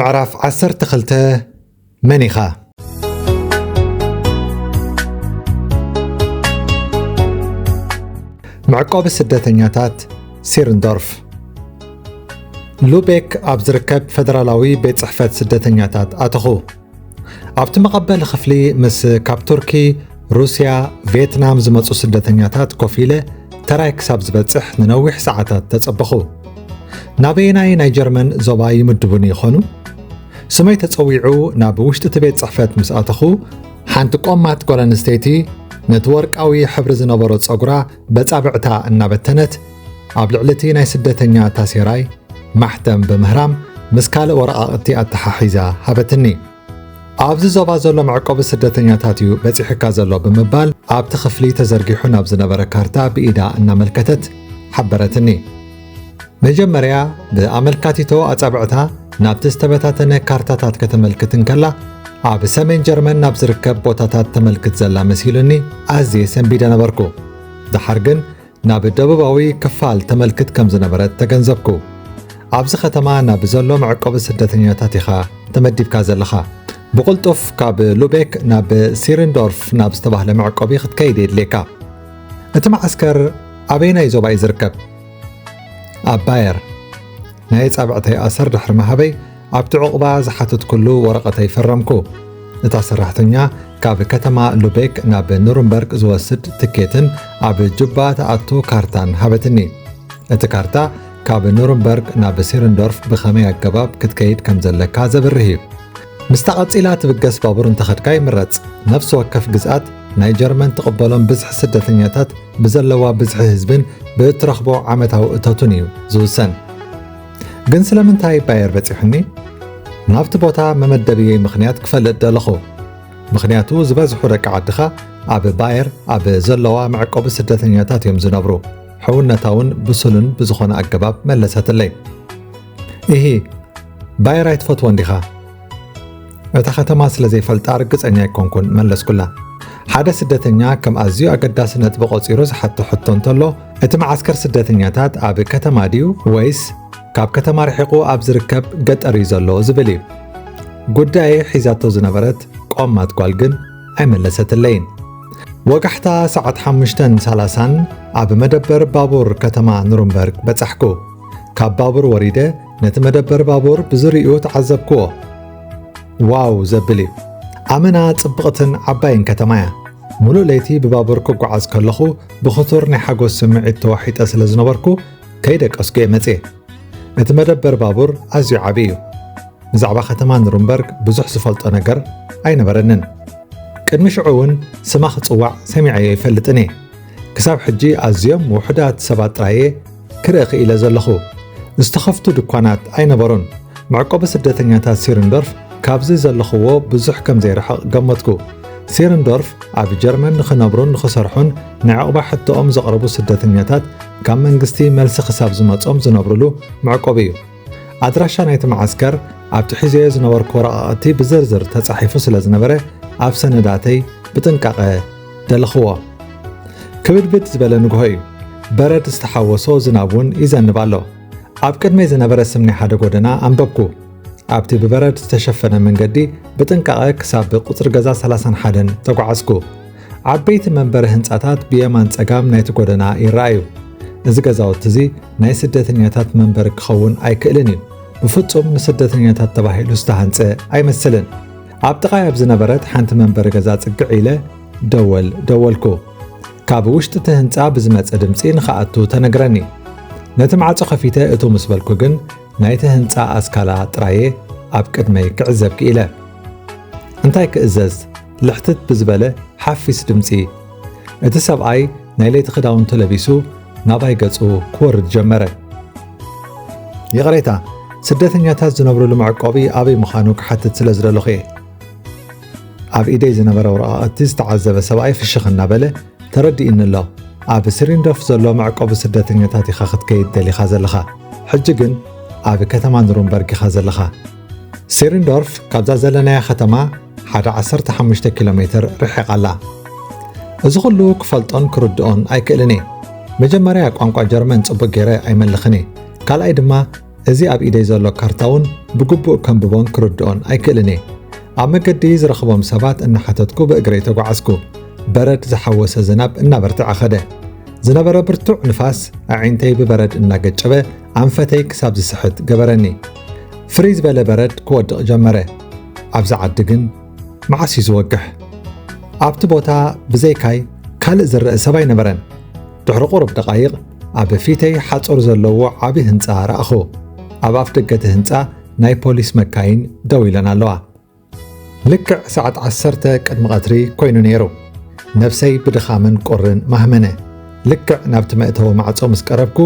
ምዕራፍ ዓሰርተ ክልተ። መን ኢኻ? መዕቆቢ ስደተኛታት ሲርንዶርፍ። ሉቤክ ኣብ ዝርከብ ፈደራላዊ ቤት ጽሕፈት ስደተኛታት ኣተኹ። ኣብቲ መቐበሊ ክፍሊ ምስ ካብ ቱርኪ፣ ሩስያ፣ ቪየትናም ዝመጹ ስደተኛታት ኮፍ ኢለ ተራይ ክሳብ ዝበጽሕ ንነዊሕ ሰዓታት ተጸበኹ። ናበየናይ ናይ ጀርመን ዞባ ይምድቡኒ ይኾኑ? ስመይ ተጸዊዑ ናብ ውሽጢ እቲ ቤት ጽሕፈት ምስ ኣተኹ፣ ሓንቲ ቆማት ጓል ኣንስተይቲ ነቲ ወርቃዊ ሕብሪ ዝነበሮ ጸጉራ በጻብዕታ እናበተነት፣ ኣብ ልዕሊ እቲ ናይ ስደተኛ ታሴራይ ማሕተም ብምህራም ምስ ካልእ ወረቓቕቲ ኣተሓሒዛ ሃበትኒ። ኣብዚ ዞባ ዘሎ መዕቆቢ ስደተኛታት እዩ በጺሑካ ዘሎ ብምባል ኣብቲ ክፍሊ ተዘርጊሑ ናብ ዝነበረ ካርታ ብኢዳ እናመልከተት ሓበረትኒ። መጀመርያ ብኣመልካቲቶ ኣጻብዕታ ናብቲ ዝተበታተነ ካርታታት ከተመልክት እንከላ፣ ኣብ ሰሜን ጀርመን ናብ ዝርከብ ቦታታት ተመልክት ዘላ መሲሉኒ ኣዝየ ሰንቢደ ነበርኩ። ደሓር ግን ናብ ደቡባዊ ክፋል ተመልክት ከም ዝነበረት ተገንዘብኩ። ኣብዚ ከተማ ናብ ዘሎ መዕቆቢ ስደተኛታት ኢኻ ተመዲብካ ዘለኻ። ብቕልጡፍ ካብ ሉቤክ ናብ ሲሪንዶርፍ ናብ ዝተባህለ መዕቆቢ ክትከይድ የድልየካ። እቲ መዓስከር ኣበየናይ ዞባ እዩ ዝርከብ? ኣብ ባየር። ናይ ኣጻብዕተይ ኣሰር ድሕሪ ምሃበይ፣ ኣብቲ ዕቑባ ዝሓተትኩሉ ወረቐተይ ፈረምኩ። እታ ሰራሕተኛ ካብ ከተማ ሉቤክ ናብ ኑርንበርግ ዝወስድ ትኬትን ኣብ ጁባ ትኣቱ ካርታን ሃበትኒ። እቲ ካርታ ካብ ኑርንበርግ ናብ ሲርንዶርፍ ብኸመይ ኣገባብ ክትከይድ ከም ዘለካ ዘብርህ እዩ። ምስታ ቀጺላ ትብገስ ባቡር እንተኸድካ ይምረጽ። ነፍሲ ወከፍ ግዝኣት ናይ ጀርመን ትቕበሎም ብዝሒ ስደተኛታት ብዘለዋ ብዝሒ ህዝብን ብእትረኽቦ ዓመታዊ እቶትን እዩ ዝውሰን። ግን ስለምንታይ ባየር በጺሑኒ? ናብቲ ቦታ መመደብየይ ምኽንያት ክፈልጥ ደለኹ። ምኽንያቱ ዝበዝሑ ደቂ ዓድኻ ኣብ ባየር ኣብ ዘለዋ መዕቆቢ ስደተኛታት እዮም ዝነብሩ። ሕውነታውን ብሱልን ብዝኾነ ኣገባብ መለሰትለይ። ኢሂ፣ ባየር ኣይትፈትዎን ዲኻ? እታ ከተማ ስለ ዘይፈልጣ ርግጸኛ ኣይኮንኩን፣ መለስኩላ። ሓደ ስደተኛ ከም ኣዝዩ ኣገዳሲ ነጥቢ ቆጺሩ ዝሓቶ ሕቶ እንተሎ፣ እቲ መዓስከር ስደተኛታት ኣብ ከተማ ድዩ ወይስ ካብ ከተማ ርሒቑ ኣብ ዝርከብ ገጠር እዩ ዘሎ ዝብል እዩ። ጉዳየይ ሒዛቶ ዝነበረት ቆማት ጓል ግን ኣይመለሰትለይን። ወጋሕታ ሰዓት ሓሙሽተን ሰላሳን ኣብ መደበር ባቡር ከተማ ኑርንበርግ በጻሕኩ። ካብ ባቡር ወሪደ ነቲ መደበር ባቡር ብዝርይኡ ተዓዘብክዎ። ዋው ዘብል እዩ። ኣመና ጽብቕትን ዓባይን ከተማ እያ። ሙሉእ ለይቲ ብባቡር ክጓዓዝ ከለኹ ብኽቱር ናይ ሓጎስ ስምዒት ተዋሒጠ ስለ ዝነበርኩ ከይደቀስኩ እየ መጽየ። እቲ መደበር ባቡር ኣዝዩ ዓቢ እዩ። ብዛዕባ ከተማ ኑርንበርግ ብዙሕ ዝፈልጦ ነገር ኣይነበረንን። ቅድሚ ሽዑ እውን ስማ ክጽዋዕ ሰሚዐዮ ኣይፈልጥን እየ። ክሳብ ሕጂ ኣዝዮም ውሑዳት ሰባት ጥራይ እየ ክርኢ ክኢለ ዘለኹ። ዝተኸፍቱ ድኳናት ኣይነበሩን። መዕቆቢ ስደተኛታት ሲርንዶርፍ ካብዚ ዘለኽዎ ብዙሕ ከም ዘይርሕቕ ገመትኩ። ሲርንዶርፍ ኣብ ጀርመን ንኽነብሩን ንኽሰርሑን ናይ ዕቑባ ሕቶኦም ዘቕረቡ ስደተኛታት ካብ መንግስቲ መልሲ ክሳብ ዝመጾም ዝነብሩሉ መዕቆቢ እዩ። ኣድራሻ ናይቲ መዓስከር ኣብቲ ሒዘዮ ዝነበርኩ ወረቓቕቲ ብዝርዝር ተጻሒፉ ስለ ዝነበረ ኣብ ሰነዳተይ ብጥንቃቐ ደለኽዎ። ክብድብድ ዝበለ ንግሆ እዩ። በረድ ዝተሓወሶ ዝናብ እውን ይዘንብ ኣሎ። ኣብ ቅድመይ ዝነበረ ስም ናይ ሓደ ጎደና ኣንበብኩ። ኣብቲ ብበረድ ዝተሸፈነ መንገዲ ብጥንቃቐ ክሳብ ቁጽሪ ገዛ ሰላሳን ሓደን ተጓዓዝኩ። ዓበይቲ መንበሪ ህንጻታት ብየማን ጸጋም ናይቲ ጎደና ይረኣዩ። እዚ ገዛውቲ እዚ ናይ ስደተኛታት መንበሪ ክኸውን ኣይክእልን እዩ። ብፍጹም ንስደተኛታት ተባሂሉ ዝተሃንጸ ኣይመስልን። ኣብ ጥቓይ ኣብ ዝነበረት ሓንቲ መንበሪ ገዛ ጽግዕ ኢለ ደወል ደወልኩ። ካብ ውሽጢ እቲ ህንጻ ብዝመጸ ድምጺ ንኽኣቱ ተነግረኒ። ነቲ ማዕጾ ከፊተ እቱ ምስ በልኩ ግን ናይቲ ህንጻ ኣስካላ ጥራየ ኣብ ቅድመይ ክዕዘብ ክኢለ። እንታይ ክእዘዝ? ልሕትት ብዝበለ ሓፊስ ድምጺ። እቲ ሰብኣይ ናይ ለይቲ ክዳውንቱ ለቢሱ ናባይ ገጹ ክወርድ ጀመረ። ይቕሬታ፣ ስደተኛታት ዝነብሩሉ መዕቆቢ ኣበይ ምዃኑ ክሓትት ስለ ዝደለኹ እየ። ኣብ ኢደይ ዝነበረ ወረቓቕቲ ዝተዓዘበ ሰብኣይ ፍሽኽ እናበለ፣ ተረዲእኒ ኣሎ። ኣብ ሲሪንዶፍ ዘሎ መዕቆቢ ስደተኛታት ኢኻ ክትከይድ ደሊኻ ዘለኻ። ሕጂ ግን ኣብ ከተማ ኑሩምበርግ ኢኻ ዘለኻ። ሲሪንዶርፍ ካብዛ ዘለናያ ከተማ ሓደ ዓሰርተ ሓሙሽተ ኪሎ ሜትር ርሒቓ ኣላ። እዚ ኹሉ ክፈልጦን ክርድኦን ኣይክእልን እየ። መጀመርያ ቋንቋ ጀርመን ጽቡቕ ገይረ ኣይመልኽን እየ። ካልኣይ ድማ እዚ ኣብ ኢደይ ዘሎ ካርታ እውን ብግቡእ ከንብቦን ክርድኦን ኣይክእልን እየ። ኣብ መገዲ ዝረኽቦም ሰባት እናሓተትኩ ብእግረይ ተጓዓዝኩ። በረድ ዝሓወሰ ዝናብ እናበርትዐ ኸደ። ዝነበረ ብርቱዕ ንፋስ ኣዒንተይ ብበረድ እናገጨበ ኣንፈተይ ክሳብ ዝስሕት ገበረኒ። ፍርይ ዝበለ በረድ ክወድቕ ጀመረ። ኣብዚ ዓዲ ግን መዓስ እዩ ዝወግሕ? ኣብቲ ቦታ ብዘይካይ ካልእ ዝረአ ሰብ ኣይነበረን። ድሕሪ ቁሩብ ደቓይቕ ኣብ ፊተይ ሓጹር ዘለዎ ዓቢ ህንጻ ረኣኹ። ኣብ ኣፍደገ እቲ ህንጻ ናይ ፖሊስ መካይን ደው ኢለን ኣለዋ። ልክዕ ሰዓት ዓሰርተ ቅድሚ ቀትሪ ኮይኑ ነይሩ። ነብሰይ ብድኻምን ቁርን ማህመነ። ልክዕ ናብቲ መእተዊ ማዕጾ ምስ ቀረብኩ፣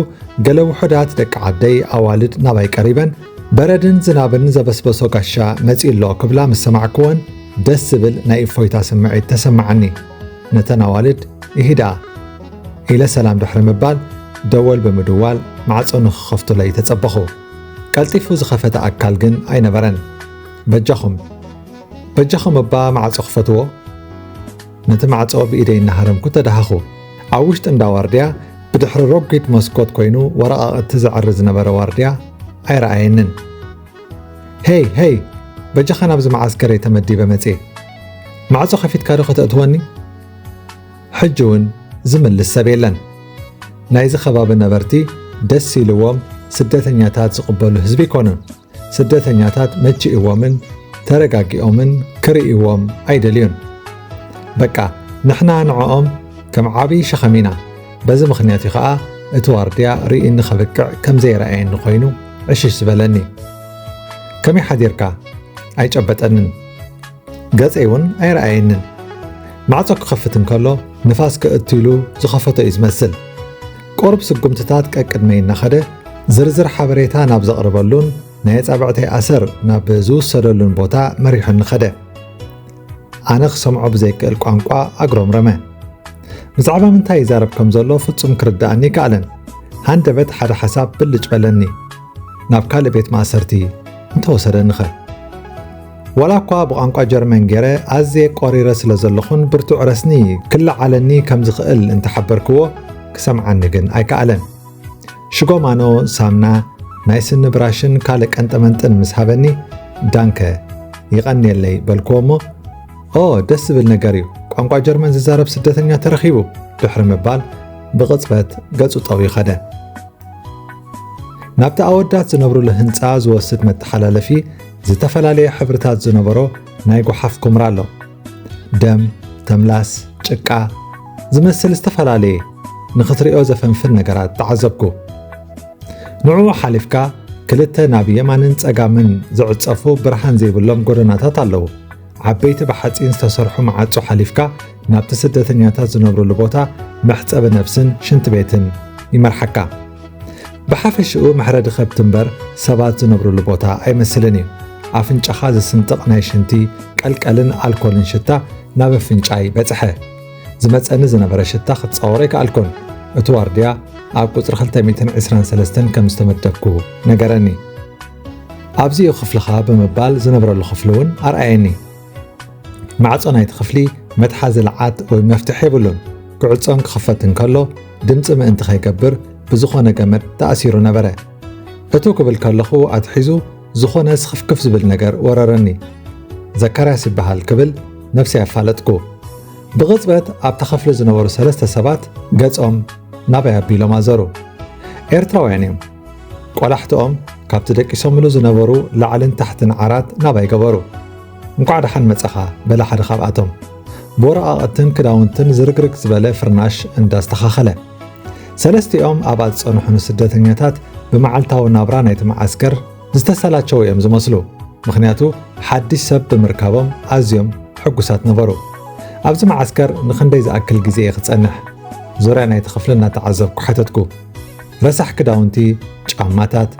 ገለ ውሑዳት ደቂ ዓደይ ኣዋልድ ናባይ ቀሪበን፣ በረድን ዝናብን ዘበስበሶ ጋሻ መጺኡ ኣሎ ክብላ ምስ ሰማዕኩወን፣ ደስ ዝብል ናይ እፎይታ ስምዒት ተሰማዓኒ። ነተን ኣዋልድ፣ "ኢሂ ደኣ" ኢለ ሰላም ድሕሪ ምባል፣ ደወል ብምድዋል ማዕጾ ንኽኸፍቱለይ ተጸበኹ። ቀልጢፉ ዝኸፈተ ኣካል ግን ኣይነበረን። "በጃኹም፣ በጃኹም እባ ማዕጾ ክፈትዎ?" ነቲ ማዕጾ ብኢደይ እናሃረምኩ ተደሃኹ። ኣብ ውሽጢ እንዳ ዋርድያ ብድሕሪ ረጒድ መስኮት ኮይኑ ወረቓቕቲ ዘዕሪ ዝነበረ ዋርድያ ኣይረኣየንን። "ሄይ፣ ሄይ፣ በጃኻ ናብዚ መዓስከረይ ተመዲበ መጽየ። ማዕጾ ከፊትካ ዶ ከተእትወኒ?" ሕጂ እውን ዝምልስ ሰብ የለን። ናይዚ ከባቢ ነበርቲ ደስ ኢልዎም ስደተኛታት ዝቕበሉ ህዝቢ ኣይኮኑን። ስደተኛታት መቺእዎምን ተረጋጊኦምን ክርእይዎም ኣይደልዩን። በቃ፣ ንሕና ንዕኦም ከም ዓቢ ሸኸም ኢና። በዚ ምኽንያት እዩ ኸኣ እቲ ዋርድያ ርኢኒ ከብቅዕ ከም ዘይረኣየኒ ኮይኑ ዕሽሽ ዝበለኒ። "ከመይ ሓዲርካ?" ኣይጨበጠንን። ገጸይ እውን ኣይረኣየንን። ማዕጾ ክኸፍት እንከሎ ንፋስ ከእቱ ኢሉ ዝኸፈቶ እዩ ዝመስል። ቁሩብ ስጉምትታት ቀቅድመይ እናኸደ ዝርዝር ሓበሬታ ናብ ዘቕርበሉን ናይ ኣጻብዕተይ ኣሰር ናብ ዝውሰደሉን ቦታ መሪሑኒ ኸደ። ኣነ ክሰምዖ ብዘይክእል ቋንቋ ኣግሮምረመ። ብዛዕባ ምንታይ ይዛረብ ከም ዘሎ ፍጹም ክርድኣኒ ኣይከኣለን። ሃንደበት ሓደ ሓሳብ ብልጭ በለኒ። ናብ ካልእ ቤት ማእሰርቲ እንተወሰደኒኸ? ዋላ እኳ ብቋንቋ ጀርመን ገይረ ኣዝየ ቆሪረ ስለ ዘለኹን ብርቱዕ ረስኒ ክለዓለኒ ከም ዝኽእል እንተሓበርክዎ ክሰምዓኒ ግን ኣይከኣለን። ሽጎማኖ፣ ሳምና፣ ናይ ስኒ ብራሽን ካልእ ቀንጠመንጥን ምስ ሃበኒ፣ "ዳንከ፣ ይቐንየለይ" በልክዎ እሞ፣ "ኦ፣ ደስ ዝብል ነገር እዩ፣ ቋንቋ ጀርመን ዝዛረብ ስደተኛ ተረኺቡ" ድሕሪ ምባል ብቕጽበት ገጹ ጠውዩ ኸደ። ናብቲ ኣወዳት ዝነብሩሉ ህንጻ ዝወስድ መተሓላለፊ ዝተፈላለየ ሕብርታት ዝነበሮ ናይ ጓሓፍ ኩምራ ኣሎ። ደም፣ ተምላስ፣ ጭቃ ዝመስል ዝተፈላለየ ንኽትሪኦ ዘፈንፍን ነገራት ተዓዘብኩ። ንዕኡ ሓሊፍካ ክልተ ናብ የማንን ጸጋምን ዝዕጸፉ ብርሃን ዘይብሎም ጎደናታት ኣለዉ። ዓበይቲ ብሓጺን ዝተሰርሑ መዓጹ ሓሊፍካ ናብቲ ስደተኛታት ዝነብሩሉ ቦታ መሕጸቢ ነፍስን ሽንቲ ቤትን ይመርሓካ። ብሓፈሽኡ መሕረዲ ከብቲ እምበር ሰባት ዝነብሩሉ ቦታ ኣይመስልን እዩ። ኣፍንጫኻ ዝስንጥቕ ናይ ሽንቲ ቀልቀልን ኣልኮልን ሽታ ናብ ኣፍንጫይ በጽሐ። ዝመጸኒ ዝነበረ ሽታ ክትጻወሮ ኣይከኣልኩን። እቲ ዋርድያ ኣብ ቁጽሪ ክልተ ሚእትን ዕስራን ሰለስተን ከም ዝተመደብኩ ነገረኒ። "ኣብዚ'ዩ ክፍልኻ" ብምባል ዝነብረሉ ክፍሊ እውን ኣርኣየኒ። ማዕጾ ናይቲ ክፍሊ መትሓዚ ለዓት ወይ መፍትሕ የብሉን። ክዕጾን ክኽፈት እንከሎ ድምጺ ምእንቲ ከይገብር ብዝኾነ ገመድ ተኣሲሩ ነበረ። እትው ክብል ከለኹ ኣትሒዙ ዝኾነ ስኽፍክፍ ዝብል ነገር ወረረኒ። "ዘካርያስ ይበሃል" ክብል ነብሰይ ኣፋለጥኩ። ብቕጽበት ኣብታ ክፍሊ ዝነበሩ ሰለስተ ሰባት ገጾም ናበይ ኣቢሎም ኣዘሩ። ኤርትራውያን እዮም። ቆላሕትኦም ካብቲ ደቂሶምሉ ዝነበሩ ላዕልን ታሕትን ዓራት ናባይ ገበሩ። "እንቋዕ ደሓን መጻኻ" በለ ሓደ ካብኣቶም፣ ብወረቓቕትን ክዳውንትን ዝርግርግ ዝበለ ፍርናሽ እንዳስተኻኸለ። ሰለስቲኦም ኣብኣ ዝጸንሑ ንስደተኛታት ብመዓልታዊ ናብራ ናይቲ መዓስከር ዝተሰላቸው እዮም ዝመስሉ፣ ምኽንያቱ ሓድሽ ሰብ ብምርካቦም ኣዝዮም ሕጉሳት ነበሩ። "ኣብዚ መዓስከር ንኽንደይ ዝኣክል ግዜ እየ ክጸንሕ?" ዙርያ ናይቲ ክፍሊ እናተዓዘብኩ ሓተትኩ። ረሳሕ ክዳውንቲ፣ ጫማታት፣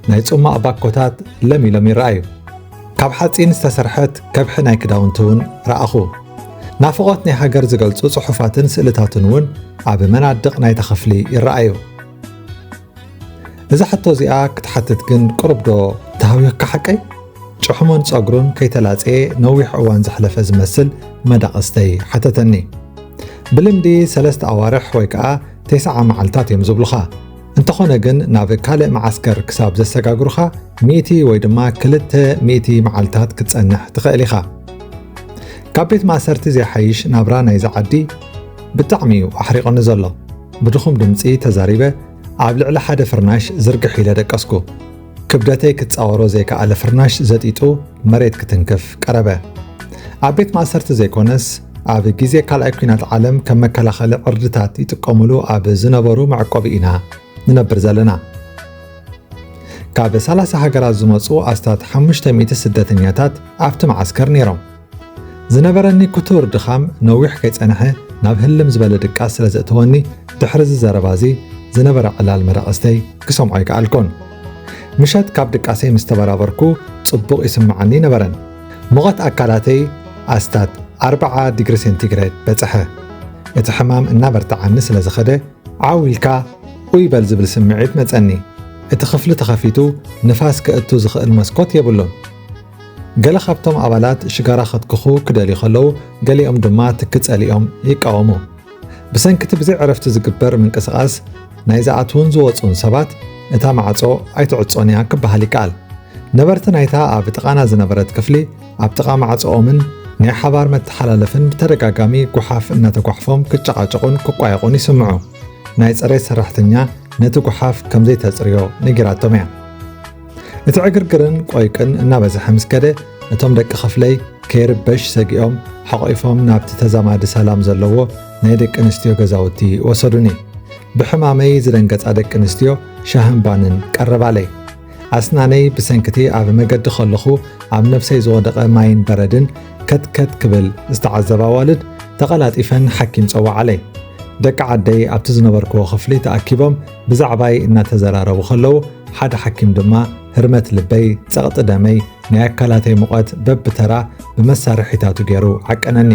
ናይ ጽማቕ ባኮታት ለም ኢሎም ይረኣዩ። ካብ ሓጺን ዝተሰርሐት ከብሒ ናይ ክዳውንቲ እውን ረኣኹ። ናፍቖት ናይ ሃገር ዝገልጹ ጽሑፋትን ስእልታትን እውን ኣብ መናድቕ ናይታ ክፍሊ ይረኣዩ። እዛ ሕቶ እዚኣ ክትሓትት ግን ቁሩብ ዶ ተሃውየካ ሓቀይ? ጭሕሙን ጸጉሩን ከይተላጽየ ነዊሕ እዋን ዘሕለፈ ዝመስል መዳቕስተይ ሓተተኒ። ብልምዲ ሰለስተ ኣዋርሕ ወይ ከኣ ተስዓ መዓልታት እዮም ዝብሉኻ። እንተኾነ ግን ናብ ካልእ መዓስከር ክሳብ ዘሰጋግሩኻ ሚእቲ ወይ ድማ ክልተ ሚእቲ መዓልታት ክትጸንሕ ትኽእል ኢኻ። ካብ ቤት ማእሰርቲ ዘይሓይሽ ናብራ ናይዛ ዓዲ ብጣዕሚ እዩ ኣሕሪቑኒ ዘሎ። ብድኹም ድምጺ ተዛሪበ ኣብ ልዕሊ ሓደ ፍርናሽ ዝርግሕ ኢለ ደቀስኩ። ክብደተይ ክጻወሮ ዘይከኣለ ፍርናሽ ዘጢጡ መሬት ክትንክፍ ቀረበ። ኣብ ቤት ማእሰርቲ ዘይኮነስ ኣብ ግዜ ካልኣይ ኲናት ዓለም ከም መከላኸሊ ዕርድታት ይጥቀሙሉ ኣብ ዝነበሩ መዕቆቢ ኢና ንነብር ዘለና። ካብ ሰላሳ ሃገራት ዝመጹ ኣስታት ሓሙሽተ ሚእቲ ስደተኛታት ኣብቲ መዓስከር ነይሮም። ዝነበረኒ ክቱር ድኻም ነዊሕ ከይጸንሐ ናብ ህልም ዝበለ ድቃስ ስለ ዘእተወኒ፣ ድሕሪ እዚ ዘረባ እዚ ዝነበረ ዕላል መዳቕስተይ ክሰምዖ ኣይከኣልኩን። ምሸት ካብ ድቃሰይ ምስ ተበራበርኩ ጽቡቕ ይስምዓኒ ነበረን። ሙቐት ኣካላተይ ኣስታት ኣርብዓ ዲግሪ ሴንቲግሬድ በጽሐ። እቲ ሕማም እናበርትዓኒ ስለ ዝኸደ፣ ዓው ኢልካ ኡይ በል ዝብል ስምዒት መጸኒ። እቲ ክፍሊ ተኸፊቱ ንፋስ ከእቱ ዝኽእል መስኮት የብሉን። ገለ ካብቶም ኣባላት ሽጋራ ከትክኹ ክደልዩ ከለዉ፣ ገሊኦም ድማ ትኪ ጸሊኦም ይቃወሙ። ብሰንኪ እቲ ብዘይ ዕረፍቲ ዝግበር ምንቅስቓስ ናይ ዝኣትዉን ዝወጹን ሰባት፣ እታ ማዕጾ ኣይትዕጾን እያ ክበሃል ይከኣል። ነበርቲ ናይታ ኣብ ጥቓና ዝነበረት ክፍሊ፣ ኣብ ጥቓ ማዕጾኦምን ናይ ሓባር መተሓላለፍን ብተደጋጋሚ ጓሓፍ እናተጓሕፎም ክጨቓጨቑን ክቋየቑን ይስምዑ። ናይ ጽሬት ሰራሕተኛ ነቲ ጓሓፍ ከም ዘይተጽርዮ ነጊራቶም እያ። እቲ ዕግርግርን ቆይቅን እናበዝሐ ምስ ከደ፣ እቶም ደቂ ክፍለይ ከይርበሽ ሰጊኦም ሓቒፎም ናብቲ ተዛማዲ ሰላም ዘለዎ ናይ ደቂ ኣንስትዮ ገዛውቲ ወሰዱኒ። ብሕማመይ ዝደንገጻ ደቂ ኣንስትዮ ሻህን ባንን ቀረባለይ። ኣስናነይ ብሰንክቲ ኣብ መገዲ ከለኹ ኣብ ነፍሰይ ዝወደቐ ማይን በረድን ከትከት ክብል ዝተዓዘባ ኣዋልድ ተቐላጢፈን ሓኪም ጸውዓለይ። ደቂ ዓደይ ኣብቲ ዝነበርክዎ ክፍሊ ተኣኪቦም ብዛዕባይ እናተዘራረቡ ከለዉ፣ ሓደ ሓኪም ድማ ህርመት ልበይ፣ ጸቕጢ ደመይ፣ ናይ ኣካላተይ ሙቐት በብተራ ብመሳርሒታቱ ገይሩ ዓቀነኒ።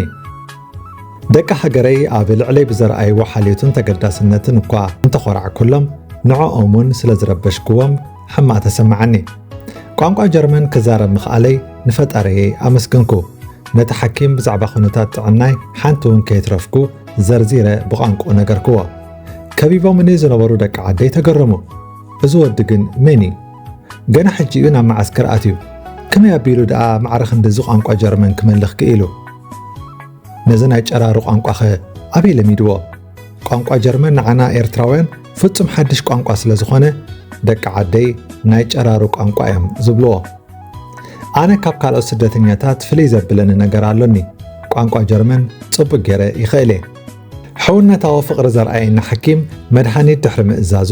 ደቂ ሃገረይ ኣብ ልዕለይ ብዘርኣይዎ ሓልዮትን ተገዳስነትን እኳ እንተኾራዕኩሎም፣ ንዕኦም እውን ስለ ዝረበሽክዎም ሕማቕ ተሰማዓኒ። ቋንቋ ጀርመን ክዛረብ ምኽኣለይ ንፈጣሪየይ ኣመስገንኩ። ነቲ ሓኪም ብዛዕባ ኩነታት ጥዕናይ ሓንቲ እውን ከየትረፍኩ ዘርዚረ ብቋንቋኡ ነገርክዎ። ከቢቦምኒ ዝነበሩ ደቂ ዓደይ ተገረሙ። "እዚ ወዲ ግን መን እዩ? ገና ሕጂ እዩ ናብ መዓስከር ኣትዩ። ከመይ ኣቢሉ ደኣ ማዕረ ክንድዚ ቋንቋ ጀርመን ክመልኽ ክኢሉ?" ነዚ ናይ ጨራሩ ቋንቋኸ ኣበይ ለሚድዎ? ቋንቋ ጀርመን ንዓና ኤርትራውያን ፍጹም ሓድሽ ቋንቋ ስለ ዝኾነ፣ ደቂ ዓደይ ናይ ጨራሩ ቋንቋ እዮም ዝብልዎ። ኣነ ካብ ካልኦት ስደተኛታት ፍልይ ዘብለኒ ነገር ኣሎኒ። ቋንቋ ጀርመን ጽቡቕ ገይረ ይኽእል እየ። ሕውነታዊ ፍቕሪ ዘርኣየኒ ሓኪም መድሃኒት ድሕሪ ምእዛዙ፣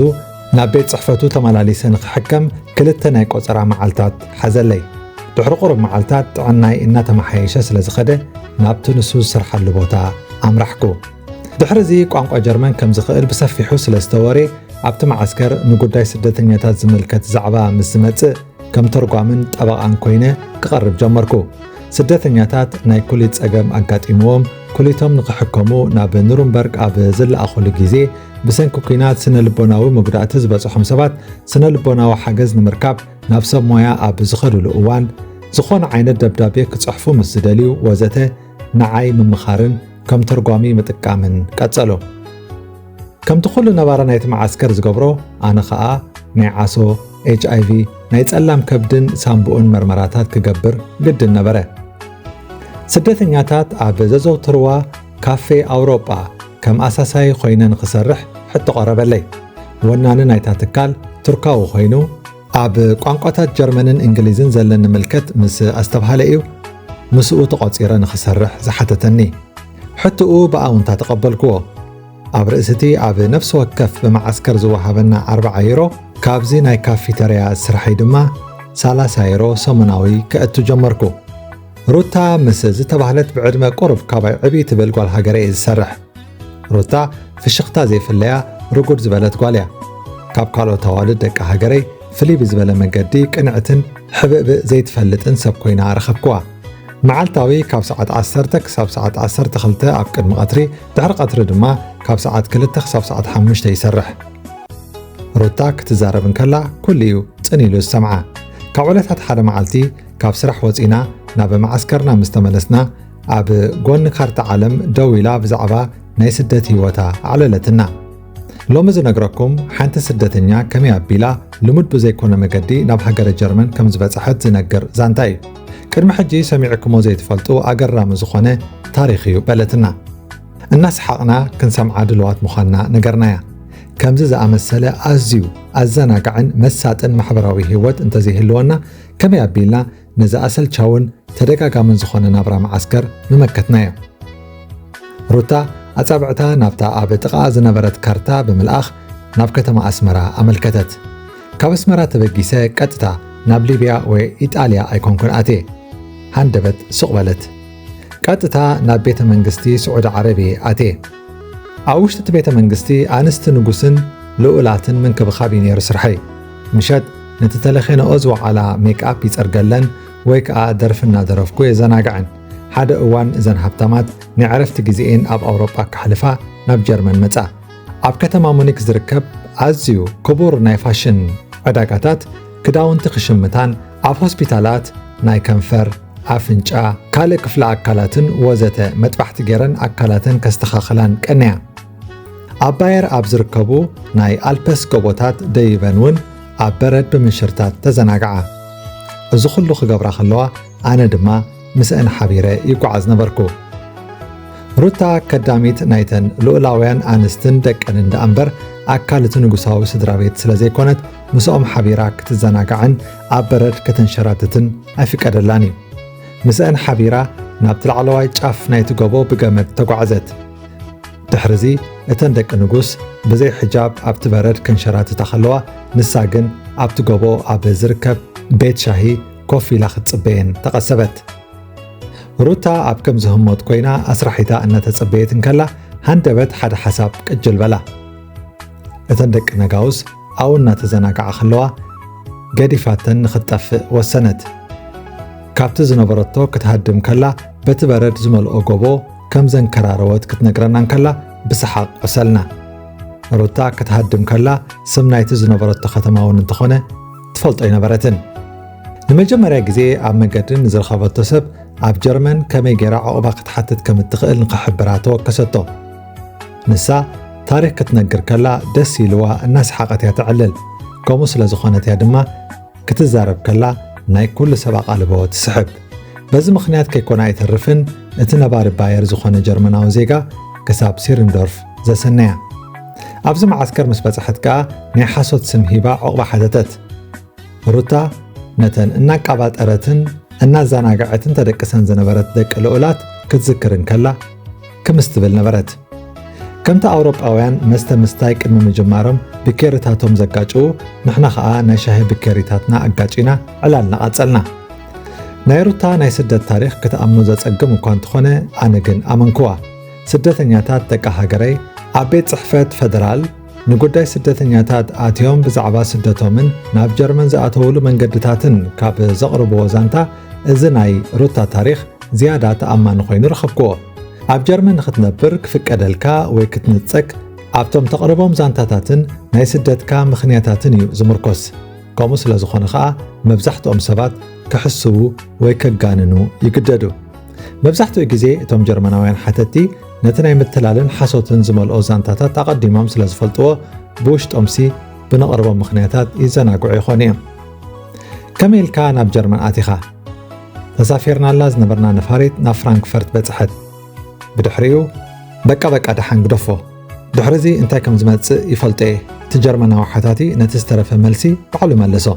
ናብ ቤት ጽሕፈቱ ተመላሊሰ ንኽሕከም ክልተ ናይ ቆጸራ መዓልታት ሓዘለይ። ድሕሪ ቁሩብ መዓልታት ጥዕናይ እናተመሓየሸ ስለ ዝኸደ፣ ናብቲ ንሱ ዝሰርሓሉ ቦታ ኣምራሕኩ። ድሕሪ እዚ ቋንቋ ጀርመን ከም ዝኽእል ብሰፊሑ ስለ ዝተወርየ፣ ኣብቲ መዓስከር ንጉዳይ ስደተኛታት ዝምልከት ዛዕባ ምስ ዝመጽእ፣ ከም ተርጓምን ጠበቓን ኮይነ ክቐርብ ጀመርኩ። ስደተኛታት ናይ ኩሊት ጸገም ኣጋጢምዎም፣ ኩሊቶም ንኽሕከሙ ናብ ኑርምበርግ ኣብ ዝለኣኹሉ ግዜ፣ ብሰንኪ ኲናት ስነ ልቦናዊ መጉዳእቲ ዝበጽሖም ሰባት ስነ ልቦናዊ ሓገዝ ንምርካብ ናብ ሰብ ሞያ ኣብ ዝኸድሉ እዋን፣ ዝኾነ ዓይነት ደብዳቤ ክጽሕፉ ምስ ዝደልዩ ወዘተ፣ ንዓይ ምምኻርን ከም ተርጓሚ ምጥቃምን ቀጸሉ። ከምቲ ኩሉ ነባሪ ናይቲ መዓስከር ዝገብሮ፣ ኣነ ኸኣ ናይ ዓሶ፣ ኤች ኣይ ቪ፣ ናይ ጸላም ከብድን ሳምቡእን መርመራታት ክገብር ግድን ነበረ። ስደተኛታት ኣብ ዘዘውትርዋ ካፌ ኣውሮጳ ከም ኣሳሳይ ኮይነ ንኽሰርሕ ሕቶ ቀረበለይ። ወናኒ ናይታ ትካል ቱርካዊ ኮይኑ፣ ኣብ ቋንቋታት ጀርመንን እንግሊዝን ዘለኒ ምልከት ምስ ኣስተብሃለ እዩ ምስኡ ተቖጺረ ንኽሰርሕ ዝሓተተኒ። ሕቶኡ ብኣውንታ ተቐበልክዎ። ኣብ ርእሲ እቲ ኣብ ነፍሲ ወከፍ ብመዓስከር ዝወሃበና ኣርብዓ ዩሮ፣ ካብዚ ናይ ካፊተርያ ስርሐይ ድማ ሰላሳ ዩሮ ሰሙናዊ ከእቱ ጀመርኩ። ሩታ ምስ ዝተባህለት ብዕድመ ቁሩብ ካባይ ዕብይ ትብል ጓል ሃገረ እየ ዝሰርሕ። ሩታ ፍሽኽታ ዘይፍለያ ርጉድ ዝበለት ጓል እያ። ካብ ካልኦት ኣዋልድ ደቂ ሃገረይ ፍልይ ብዝበለ መገዲ ቅንዕትን ሕብእብእ ዘይትፈልጥን ሰብ ኮይና ረኸብክዋ። መዓልታዊ ካብ ሰዓት ዓሰርተ ክሳብ ሰዓት ዓሰርተ ክልተ ኣብ ቅድሚ ቀትሪ፣ ድሕሪ ቀትሪ ድማ ካብ ሰዓት ክልተ ክሳብ ሰዓት ሓሙሽተ ይሰርሕ። ሩታ ክትዛረብ እንከላ ኩሉ እዩ ጽን ኢሉ ዝሰምዓ። ካብ ዕለታት ሓደ መዓልቲ ካብ ስራሕ ወጺና ናብ መዓስከርና ምስ ተመለስና፣ ኣብ ጎኒ ካርታ ዓለም ደው ኢላ ብዛዕባ ናይ ስደት ህይወታ ኣዕለለትና። ሎሚ ዝነግረኩም ሓንቲ ስደተኛ ከመይ ኣቢላ ልሙድ ብዘይኮነ መገዲ ናብ ሃገረ ጀርመን ከም ዝበጽሐት ዝነግር ዛንታ እዩ። ቅድሚ ሕጂ ሰሚዕኩሞ ዘይትፈልጡ ኣገራሚ ዝኾነ ታሪኽ እዩ በለትና። እናሰሓቕና ክንሰምዓ ድልዋት ምዃንና ነገርናያ። ከምዚ ዝኣመሰለ ኣዝዩ ኣዘናጋዕን መሳጥን ማሕበራዊ ህይወት እንተዘይህልወና ከመይ ኣቢልና ነዚ ኣሰልቻውን ተደጋጋምን ዝኾነ ናብራ መዓስከር ምመከትናዮ። ሩታ ኣጻብዕታ ናብታ ኣብ ጥቓኣ ዝነበረት ካርታ ብምልኣኽ ናብ ከተማ ኣስመራ ኣመልከተት። ካብ ኣስመራ ተበጊሰ ቀጥታ ናብ ሊብያ ወይ ኢጣልያ ኣይኮንኩን ኣትየ። ሃንደበት ሱቕ በለት። ቀጥታ ናብ ቤተ መንግስቲ ስዑዲ ዓረብ እየ ኣትየ። ኣብ ውሽጢ እቲ ቤተ መንግስቲ ኣንስቲ ንጉስን ልኡላትን ምንክብኻብ እዩ ነይሩ ስርሐይ። ምሸት ነቲ ተለኼነኦ ዝወዓላ ሜክኣፕ ይጸርገለን ወይ ከኣ ደርፊ እናደረፍኩ የዘናግዐን። ሓደ እዋን እዘን ሃብታማት ናይ ዕረፍቲ ግዜኤን ኣብ ኣውሮጳ ከሕልፋ ናብ ጀርመን መጻ። ኣብ ከተማ ሙኒክ ዝርከብ ኣዝዩ ክቡር ናይ ፋሽን ዕዳጋታት ክዳውንቲ ክሽምታን ኣብ ሆስፒታላት ናይ ከንፈር፣ ኣፍንጫ፣ ካልእ ክፍሊ ኣካላትን ወዘተ መጥባሕቲ ገይረን ኣካላተን ከስተኻኽላን ቀነያ። ኣብ ባየር ኣብ ዝርከቡ ናይ ኣልፐስ ጎቦታት ደይበን እውን ኣብ በረድ ብምንሽርታት ተዘናግዓ። እዚ ኩሉ ክገብራ ከለዋ ኣነ ድማ ምስአን ሓቢረ ይጓዓዝ ነበርኩ። ሩታ ከዳሚት ናይተን ልኡላውያን ኣንስትን ደቀንን ደኣ እምበር ኣካል እቲ ንጉሳዊ ስድራ ቤት ስለ ዘይኮነት ምስኦም ሓቢራ ክትዘናጋዕን ኣብ በረድ ከተንሸራትትን ኣይፍቀደላን እዩ። ምስአን ሓቢራ ናብቲ ላዕለዋይ ጫፍ ናይቲ ጎቦ ብገመድ ተጓዕዘት። ድሕርዚ እተን ደቂ ንጉስ ብዘይ ሕጃብ ኣብቲ በረድ ከንሸራትታ ከለዋ ንሳ ግን ኣብቲ ጎቦ ኣብ ዝርከብ ቤት ሻሂ ኮፍ ኢላ ክትጽበየን ተቐሰበት። ሩታ ኣብ ከምዚ ህሞት ኮይና ኣስራሒታ እናተጸበየት እንከላ ሃንደበት ሓደ ሓሳብ ቅጅል በላ። እተን ደቂ ነጋውስ ኣብኡ እናተዘናግዓ ከለዋ ገዲፋተን ንኽትጠፍእ ወሰነት። ካብቲ ዝነበረቶ ክትሃድም ከላ በቲ በረድ ዝመልኦ ጎቦ ከም ዘንከራረወት ክትነግረና እንከላ ብሰሓቕ ቆሰልና። ሩታ ክትሃድም ከላ ስም ናይቲ ዝነበረቶ ከተማ እውን እንተኾነ ትፈልጦ ኣይነበረትን። ንመጀመርያ ግዜ ኣብ መገዲ ንዝረኸበቶ ሰብ ኣብ ጀርመን ከመይ ገይራ ዕቑባ ክትሓትት ከም እትኽእል ንኽሕብራ ተወከሰቶ። ንሳ ታሪኽ ክትነግር ከላ ደስ ኢልዋ እናሰሓቐት እያ ተዕልል። ከምኡ ስለ ዝኾነት እያ ድማ ክትዛረብ ከላ ናይ ኩሉ ሰብ ኣቓልቦ ትስሕብ። በዚ ምኽንያት ከይኮነ ኣይተርፍን እቲ ነባሪ ባየር ዝኾነ ጀርመናዊ ዜጋ ክሳብ ሲርንዶርፍ ዘሰነያ። ኣብዚ መዓስከር ምስ በጽሐት ከኣ ናይ ሓሶት ስም ሂባ ዕቑባ ሓተተት። ሩታ ነተን እናቃባጠረትን እናዘናግዐትን ተደቅሰን ዝነበረት ደቂ ልኡላት ክትዝክር እንከላ ክምስ ትብል ነበረት። ከምቲ ኣውሮጳውያን መስተ ምስታይ ቅድሚ ምጅማሮም ብኬሪታቶም ዘጋጭዉ፣ ንሕና ኸኣ ናይ ሻሂ ብኬሪታትና ኣጋጪና ዕላልና ቀጸልና። ናይ ሩታ ናይ ስደት ታሪኽ ክትኣምኖ ዘጸግም እኳ እንተኾነ ኣነ ግን ኣመንክዋ። ስደተኛታት ደቂ ሃገረይ ኣብ ቤት ጽሕፈት ፈደራል ንጉዳይ ስደተኛታት ኣትዮም ብዛዕባ ስደቶምን ናብ ጀርመን ዝኣተውሉ መንገድታትን ካብ ዘቕርብዎ ዛንታ እዚ ናይ ሩታ ታሪኽ ዝያዳ ተኣማኒ ኮይኑ ረኸብክዎ። ኣብ ጀርመን ንኽትነብር ክፍቀደልካ ወይ ክትንጸግ ኣብቶም ተቕርቦም ዛንታታትን ናይ ስደትካ ምኽንያታትን እዩ ዝምርኮስ። ከምኡ ስለ ዝኾነ ኸኣ መብዛሕትኦም ሰባት ክሕስዉ ወይ ከጋንኑ ይግደዱ። መብዛሕትኡ ግዜ እቶም ጀርመናውያን ሓተቲ ነቲ ናይ ምትላልን ሓሶትን ዝመልኦ ዛንታታት ኣቐዲሞም ስለ ዝፈልጥዎ ብውሽጦምሲ ብነቕርቦም ምኽንያታት ይዘናግዑ ይኾኑ እዮም። ከመይ ኢልካ ናብ ጀርመን ኣቲኻ? ተሳፊርናላ ዝነበርና ነፋሪት ናብ ፍራንክፈርት በጽሐት። ብድሕሪኡ በቃ በቃ ደሓን ግደፎ። ድሕሪዚ እንታይ ከም ዝመጽእ ይፈልጦ እየ። እቲ ጀርመናዊ ሓታቲ ነቲ ዝተረፈ መልሲ ባዕሉ መለሶ።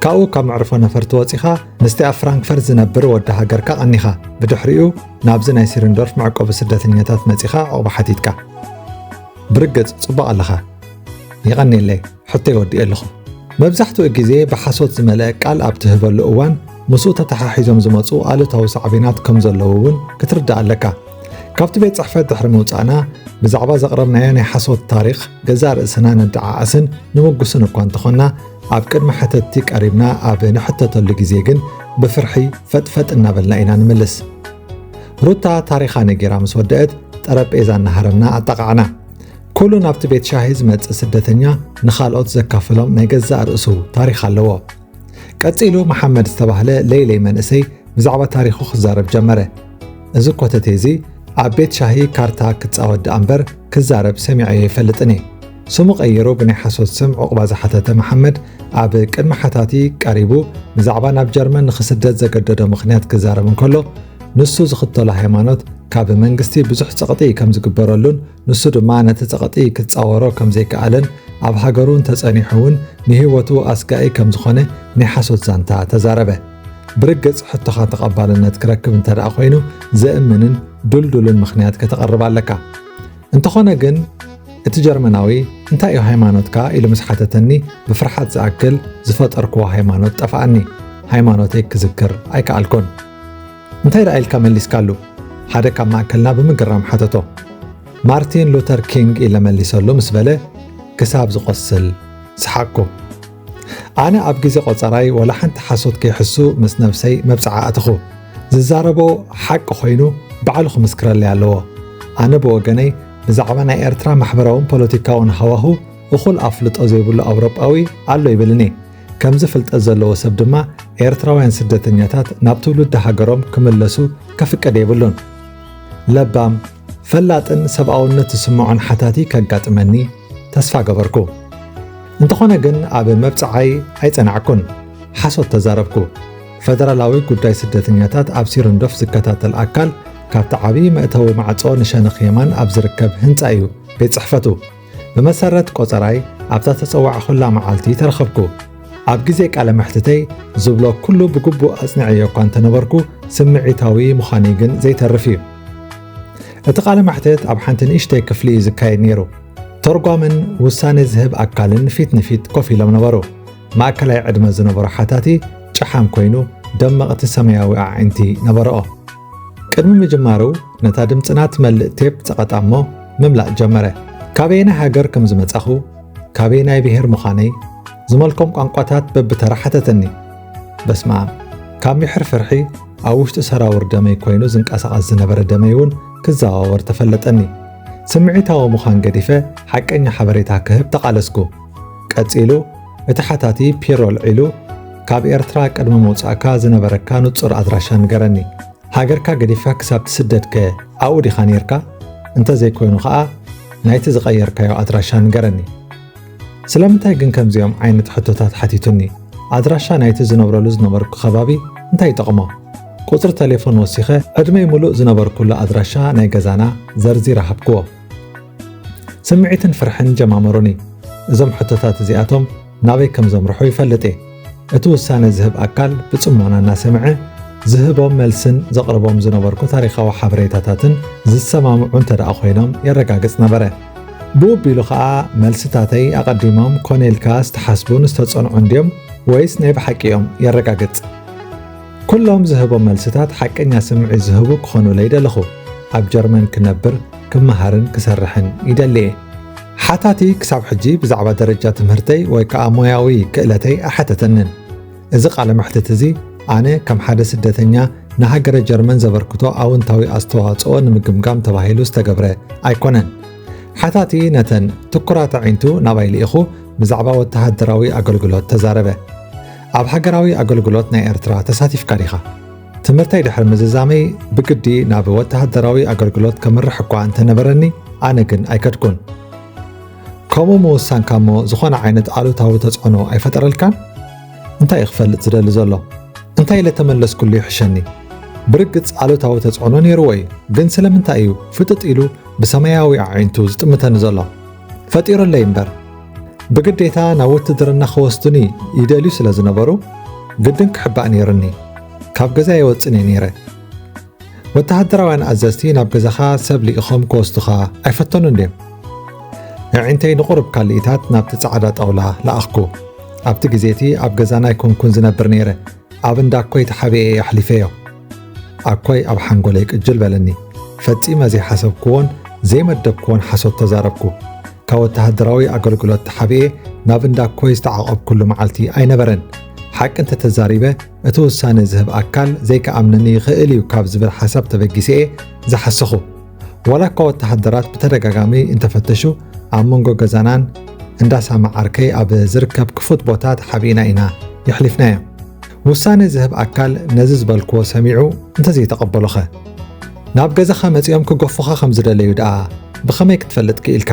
ካብኡ ካብ መዕርፎ ነፈርቲ ወጺኻ ምስቲ ኣብ ፍራንክፈርት ዝነብር ወዲ ሃገርካ ቀኒኻ። ብድሕሪኡ ናብዚ ናይ ሲርንዶርፍ መዕቆቢ ስደተኛታት መጺኻ ዕቑባ ሓቲትካ። ብርግጽ ጽቡቕ ኣለኻ። የቐንየለይ። ሕቶይ ወዲኤ ኣለኹ። መብዛሕትኡ ግዜ ብሓሶት ዝመልአ ቃል ኣብ ትህበሉ እዋን ምስኡ ተተሓሒዞም ዝመጹ ኣሉታዊ ሳዕቤናት ከም ዘለዉ እውን ክትርዳእ ኣለካ። ካብቲ ቤት ጽሕፈት ድሕሪ ምውጻእና ብዛዕባ ዘቕረብናዮ ናይ ሓሶት ታሪኽ ገዛእ ርእስና ነደዓዕስን ንምጉስን እኳ እንተኾንና ኣብ ቅድሚ ሓተትቲ ቀሪብና ኣብ ንሕተተሉ ግዜ ግን ብፍርሒ ፈጥፈጥ እናበልና ኢና ንምልስ። ሩታ ታሪኻ ነጊራ ምስ ወደአት ጠረጴዛ እናሃረምና ኣጣቓዕና። ኩሉ ናብቲ ቤት ሻሂ ዝመጽእ ስደተኛ ንኻልኦት ዘካፍሎም ናይ ገዛእ ርእሱ ታሪኽ ኣለዎ። ቀጺሉ መሓመድ ዝተባህለ ለይለይ መንእሰይ ብዛዕባ ታሪኹ ክዛረብ ጀመረ። እዚ ኮተቴ እዚ ኣብ ቤት ሻሂ ካርታ ክጻወት ደኣ እምበር ክዛረብ ሰሚዐዮ ኣይፈልጥን እየ። ስሙ ቀይሩ ብናይ ሓሶት ስም ዕቑባ ዝሓተተ መሓመድ፣ ኣብ ቅድሚ ሓታቲ ቀሪቡ ብዛዕባ ናብ ጀርመን ንኽስደድ ዘገደዶ ምኽንያት ክዛረብ እንከሎ፣ ንሱ ዝኽተሎ ሃይማኖት ካብ መንግስቲ ብዙሕ ጸቕጢ ከም ዝግበረሉን ንሱ ድማ ነቲ ጸቕጢ ክጻወሮ ከም ዘይከኣለን ኣብ ሃገሩ እንተጸኒሑ እውን ንህይወቱ ኣስጋኢ ከም ዝኾነ ናይ ሓሶት ዛንታ ተዛረበ። ብርግጽ ሕቶኻ ተቐባልነት ክረክብ እንተ ደኣ ኮይኑ ዘእምንን ድልዱልን ምኽንያት ከተቕርብ ኣለካ። እንተኾነ ግን እቲ ጀርመናዊ እንታይ እዩ ሃይማኖትካ ኢሉ ምስ ሓተተኒ ብፍርሓት ዝኣክል ዝፈጠርክዎ ሃይማኖት ጠፍኣኒ። ሃይማኖተይ ክዝክር ኣይከኣልኩን። እንታይ ደኣ ኢልካ መሊስካሉ? ሓደ ካብ ማእከልና ብምግራም ሓተቶ። ማርቲን ሉተር ኪንግ ኢለ መሊሰሉ ምስ በለ ክሳብ ዝቖስል ሰሓቕኩ። ኣነ ኣብ ግዜ ቆጸራይ ወላ ሓንቲ ሓሶት ከይሕሱ ምስ ነብሰይ መብጽዓ ኣተኹ። ዝዛረቦ ሓቂ ኮይኑ ባዕሉ ክምስክረለይ ኣለዎ። ኣነ ብወገነይ ብዛዕባ ናይ ኤርትራ ማሕበራውን ፖለቲካውን ሃዋሁ እኹል ኣፍልጦ ዘይብሉ ኣውሮጳዊ ኣሎ ይብልኒ። ከምዚ ፍልጠት ዘለዎ ሰብ ድማ ኤርትራውያን ስደተኛታት ናብ ትውልዲ ሃገሮም ክምለሱ ከፍቅድ የብሉን። ለባም፣ ፈላጥን ሰብኣውነት ዝስምዖን ሓታቲ ከጋጥመኒ ተስፋ ገበርኩ። እንተኾነ ግን ኣብ መብጽዓይ ኣይጸናዕኩን። ሓሶት ተዛረብኩ። ፈደራላዊ ጉዳይ ስደተኛታት ኣብ ሲርንዶፍ ዝከታተል ኣካል ካብቲ ዓብዪ መእተዊ ማዕጾ ንሸነኽ የማን ኣብ ዝርከብ ህንጻ እዩ ቤት ጽሕፈቱ። ብመሰረት ቆጸራይ ኣብታ ተጸዋዕኹላ መዓልቲ ተረኸብኩ። ኣብ ግዜ ቃለ መሕትተይ ዝብሎ ኩሉ ብግቡእ ኣጽኒዐዮ እኳ እንተነበርኩ ስምዒታዊ ምዃነይ ግን ዘይተርፍ እዩ። እቲ ቃለ መሕትት ኣብ ሓንቲ ንእሽተይ ክፍሊ እዩ ዝካየድ ነይሩ። ተርጓምን ውሳኔ ዝህብ ኣካልን ፊት ንፊት ኮፍ ኢሎም ነበሩ። ማእከላይ ዕድመ ዝነበሮ ሓታቲ ጨሓም ኮይኑ ደመቕቲ ሰማያዊ ኣዒንቲ ነበርኦ። ቅድሚ ምጅማሩ ነታ ድምጽና ትመልእ ቴፕ ጸቐጣ እሞ ምምላእ ጀመረ። ካበየናይ ሃገር ከም ዝመጻኹ፣ ካበየናይ ብሄር ምዃነይ፣ ዝመልኮም ቋንቋታት በብተራ ሓተተኒ። በስመ ኣብ! ካብ ሚሕር ፍርሒ ኣብ ውሽጢ ሰራውር ደመይ ኮይኑ ዝንቀሳቐስ ዝነበረ ደመይ እውን ክዘዋወር ተፈለጠኒ። ስምዒታዊ ምዃን ገዲፈ ሓቀኛ ሓበሬታ ክህብ ተቓለስኩ። ቀጺሉ እቲ ሓታቲ ፒሮ ኣልዒሉ ካብ ኤርትራ ቅድሚ ምውጻእካ ዝነበረካ ንጹር ኣድራሻ ንገረኒ። ሃገርካ ገዲፍካ ክሳብ ትስደድከ ኣብኡ ዲኻ ኔርካ? እንተ ዘይኮይኑ ኸኣ ናይቲ ዝቐየርካዮ ኣድራሻ ንገረኒ። ስለምንታይ ግን ከምዚኦም ዓይነት ሕቶታት ሓቲቱኒ? ኣድራሻ ናይቲ ዝነብረሉ ዝነበርኩ ከባቢ እንታይ ይጠቕሞ? ቁጽሪ ተሌፎን ወሲኸ ዕድመይ ምሉእ ዝነበርኩሉ ኣድራሻ ናይ ገዛና ዘርዚረ ሃብክዎ። ስምዒትን ፍርሕን ጀማመሩኒ። እዞም ሕቶታት እዚኣቶም ናበይ ከም ዘምርሑ ይፈልጥ እየ። እቲ ውሳነ ዝህብ ኣካል ብጽሞና እናሰምዐ ዝህቦም መልስን ዘቕርቦም ዝነበርኩ ታሪኻዊ ሓበሬታታትን ዝሰማምዑ እንተ ደኣ ኮይኖም የረጋግጽ ነበረ። ብኡ ኣቢሉ ኸኣ መልስታተይ ኣቐዲሞም ኮነ ኢልካ ዝተሓስቡን ዝተጸንዑን ድዮም ወይስ ናይ ብሓቂ እዮም የረጋግጽ። ኩሎም ዝህቦም መልስታት ሓቀኛ ስምዒት ዝህቡ ክኾኑለይ ደለኹ። ኣብ ጀርመን ክነብር፣ ክመሃርን ክሰርሕን ይደሊ እየ። ሓታቲ ክሳብ ሕጂ ብዛዕባ ደረጃ ትምህርተይ ወይ ከኣ ሞያዊ ክእለተይ ኣይሓተተንን። እዚ ቃለ መሕትት እዚ ኣነ ከም ሓደ ስደተኛ ንሃገረ ጀርመን ዘበርክቶ ኣወንታዊ ኣስተዋጽኦ ንምግምጋም ተባሂሉ ዝተገብረ ኣይኮነን። ሓታቲ ነተን ትኩራት ኣዒንቱ ናባይ ልኢኹ ብዛዕባ ወተሃደራዊ ኣገልግሎት ተዛረበ። ኣብ ሃገራዊ ኣገልግሎት ናይ ኤርትራ ተሳቲፍካ ዲኻ? ትምህርተይ ድሕሪ ምዝዛመይ ብግዲ ናብ ወተሃደራዊ ኣገልግሎት ከምርሕ እኳ እንተነበረኒ ኣነ ግን ኣይከድኩን። ከምኡ ምውሳንካ እሞ ዝኾነ ዓይነት ኣሉታዊ ተጽዕኖ ኣይፈጠረልካን? እንታይ እየ ክፈልጥ ዝደሊ ዘሎ? እንታይ ኢለ ተመለስኩሉ ይሕሸኒ? ብርግጽ ኣሉታዊ ተጽዕኖ ነይርዎ እዩ፣ ግን ስለምንታይ እዩ ፍጥጥ ኢሉ ብሰማያዊ ኣዒንቱ ዝጥምተኒ ዘሎ? ፈጢሩለይ እምበር። ብግዴታ ናብ ውትድርና ክወስዱኒ ይደልዩ ስለ ዝነበሩ ግድን ክሕባእ ነይሩኒ። ካብ ገዛ የወጽን እየ ነይረ። ወተሃደራውያን ኣዘዝቲ ናብ ገዛኻ ሰብ ልኢኾም ክወስዱኻ ኣይፈተኑን ድዮም? ኣዒንተይ ንቑሩብ ካልኢታት ናብቲ ጻዕዳ ጣውላ ለኣኽኩ። ኣብቲ ግዜ እቲ ኣብ ገዛና ኣይኮንኩን ዝነብር ነይረ። ኣብ እንዳ ኣኮይ ተሓቢኤ እየ ኣሕሊፈዮ። ኣኮይ ኣብ ሓንጎለይ ቅጅል በለኒ። ፈጺመ ዘይሓሰብክዎን ዘይመደብክዎን ሓሶት ተዛረብኩ። ካብ ወተሃደራዊ ኣገልግሎት ተሓቢኤ ናብ እንዳ ኣኮይ ዝተዓቖብኩሉ መዓልቲ ኣይነበረን። ሓቂ እንተተዛሪበ እቲ ውሳነ ዝህብ ኣካል ዘይከኣምነኒ ይኽእል እዩ ካብ ዝብል ሓሳብ ተበጊሰ እየ ዝሓሰኹ። ዋላ እኳ ወተሃደራት ብተደጋጋሚ እንተፈተሹ ኣብ መንጎ ገዛናን እንዳ ሳማ ዓርከይ ኣብ ዝርከብ ክፉት ቦታ ተሓቢእና ኢና የሕሊፍናዮ። ውሳነ ዝህብ ኣካል ነዚ ዝበልክዎ ሰሚዑ እንተዘይተቐበሎኸ? ናብ ገዛኻ መጺኦም ክገፉኻ ከም ዝደለዩ ደኣ ብኸመይ ክትፈልጥ ክኢልካ?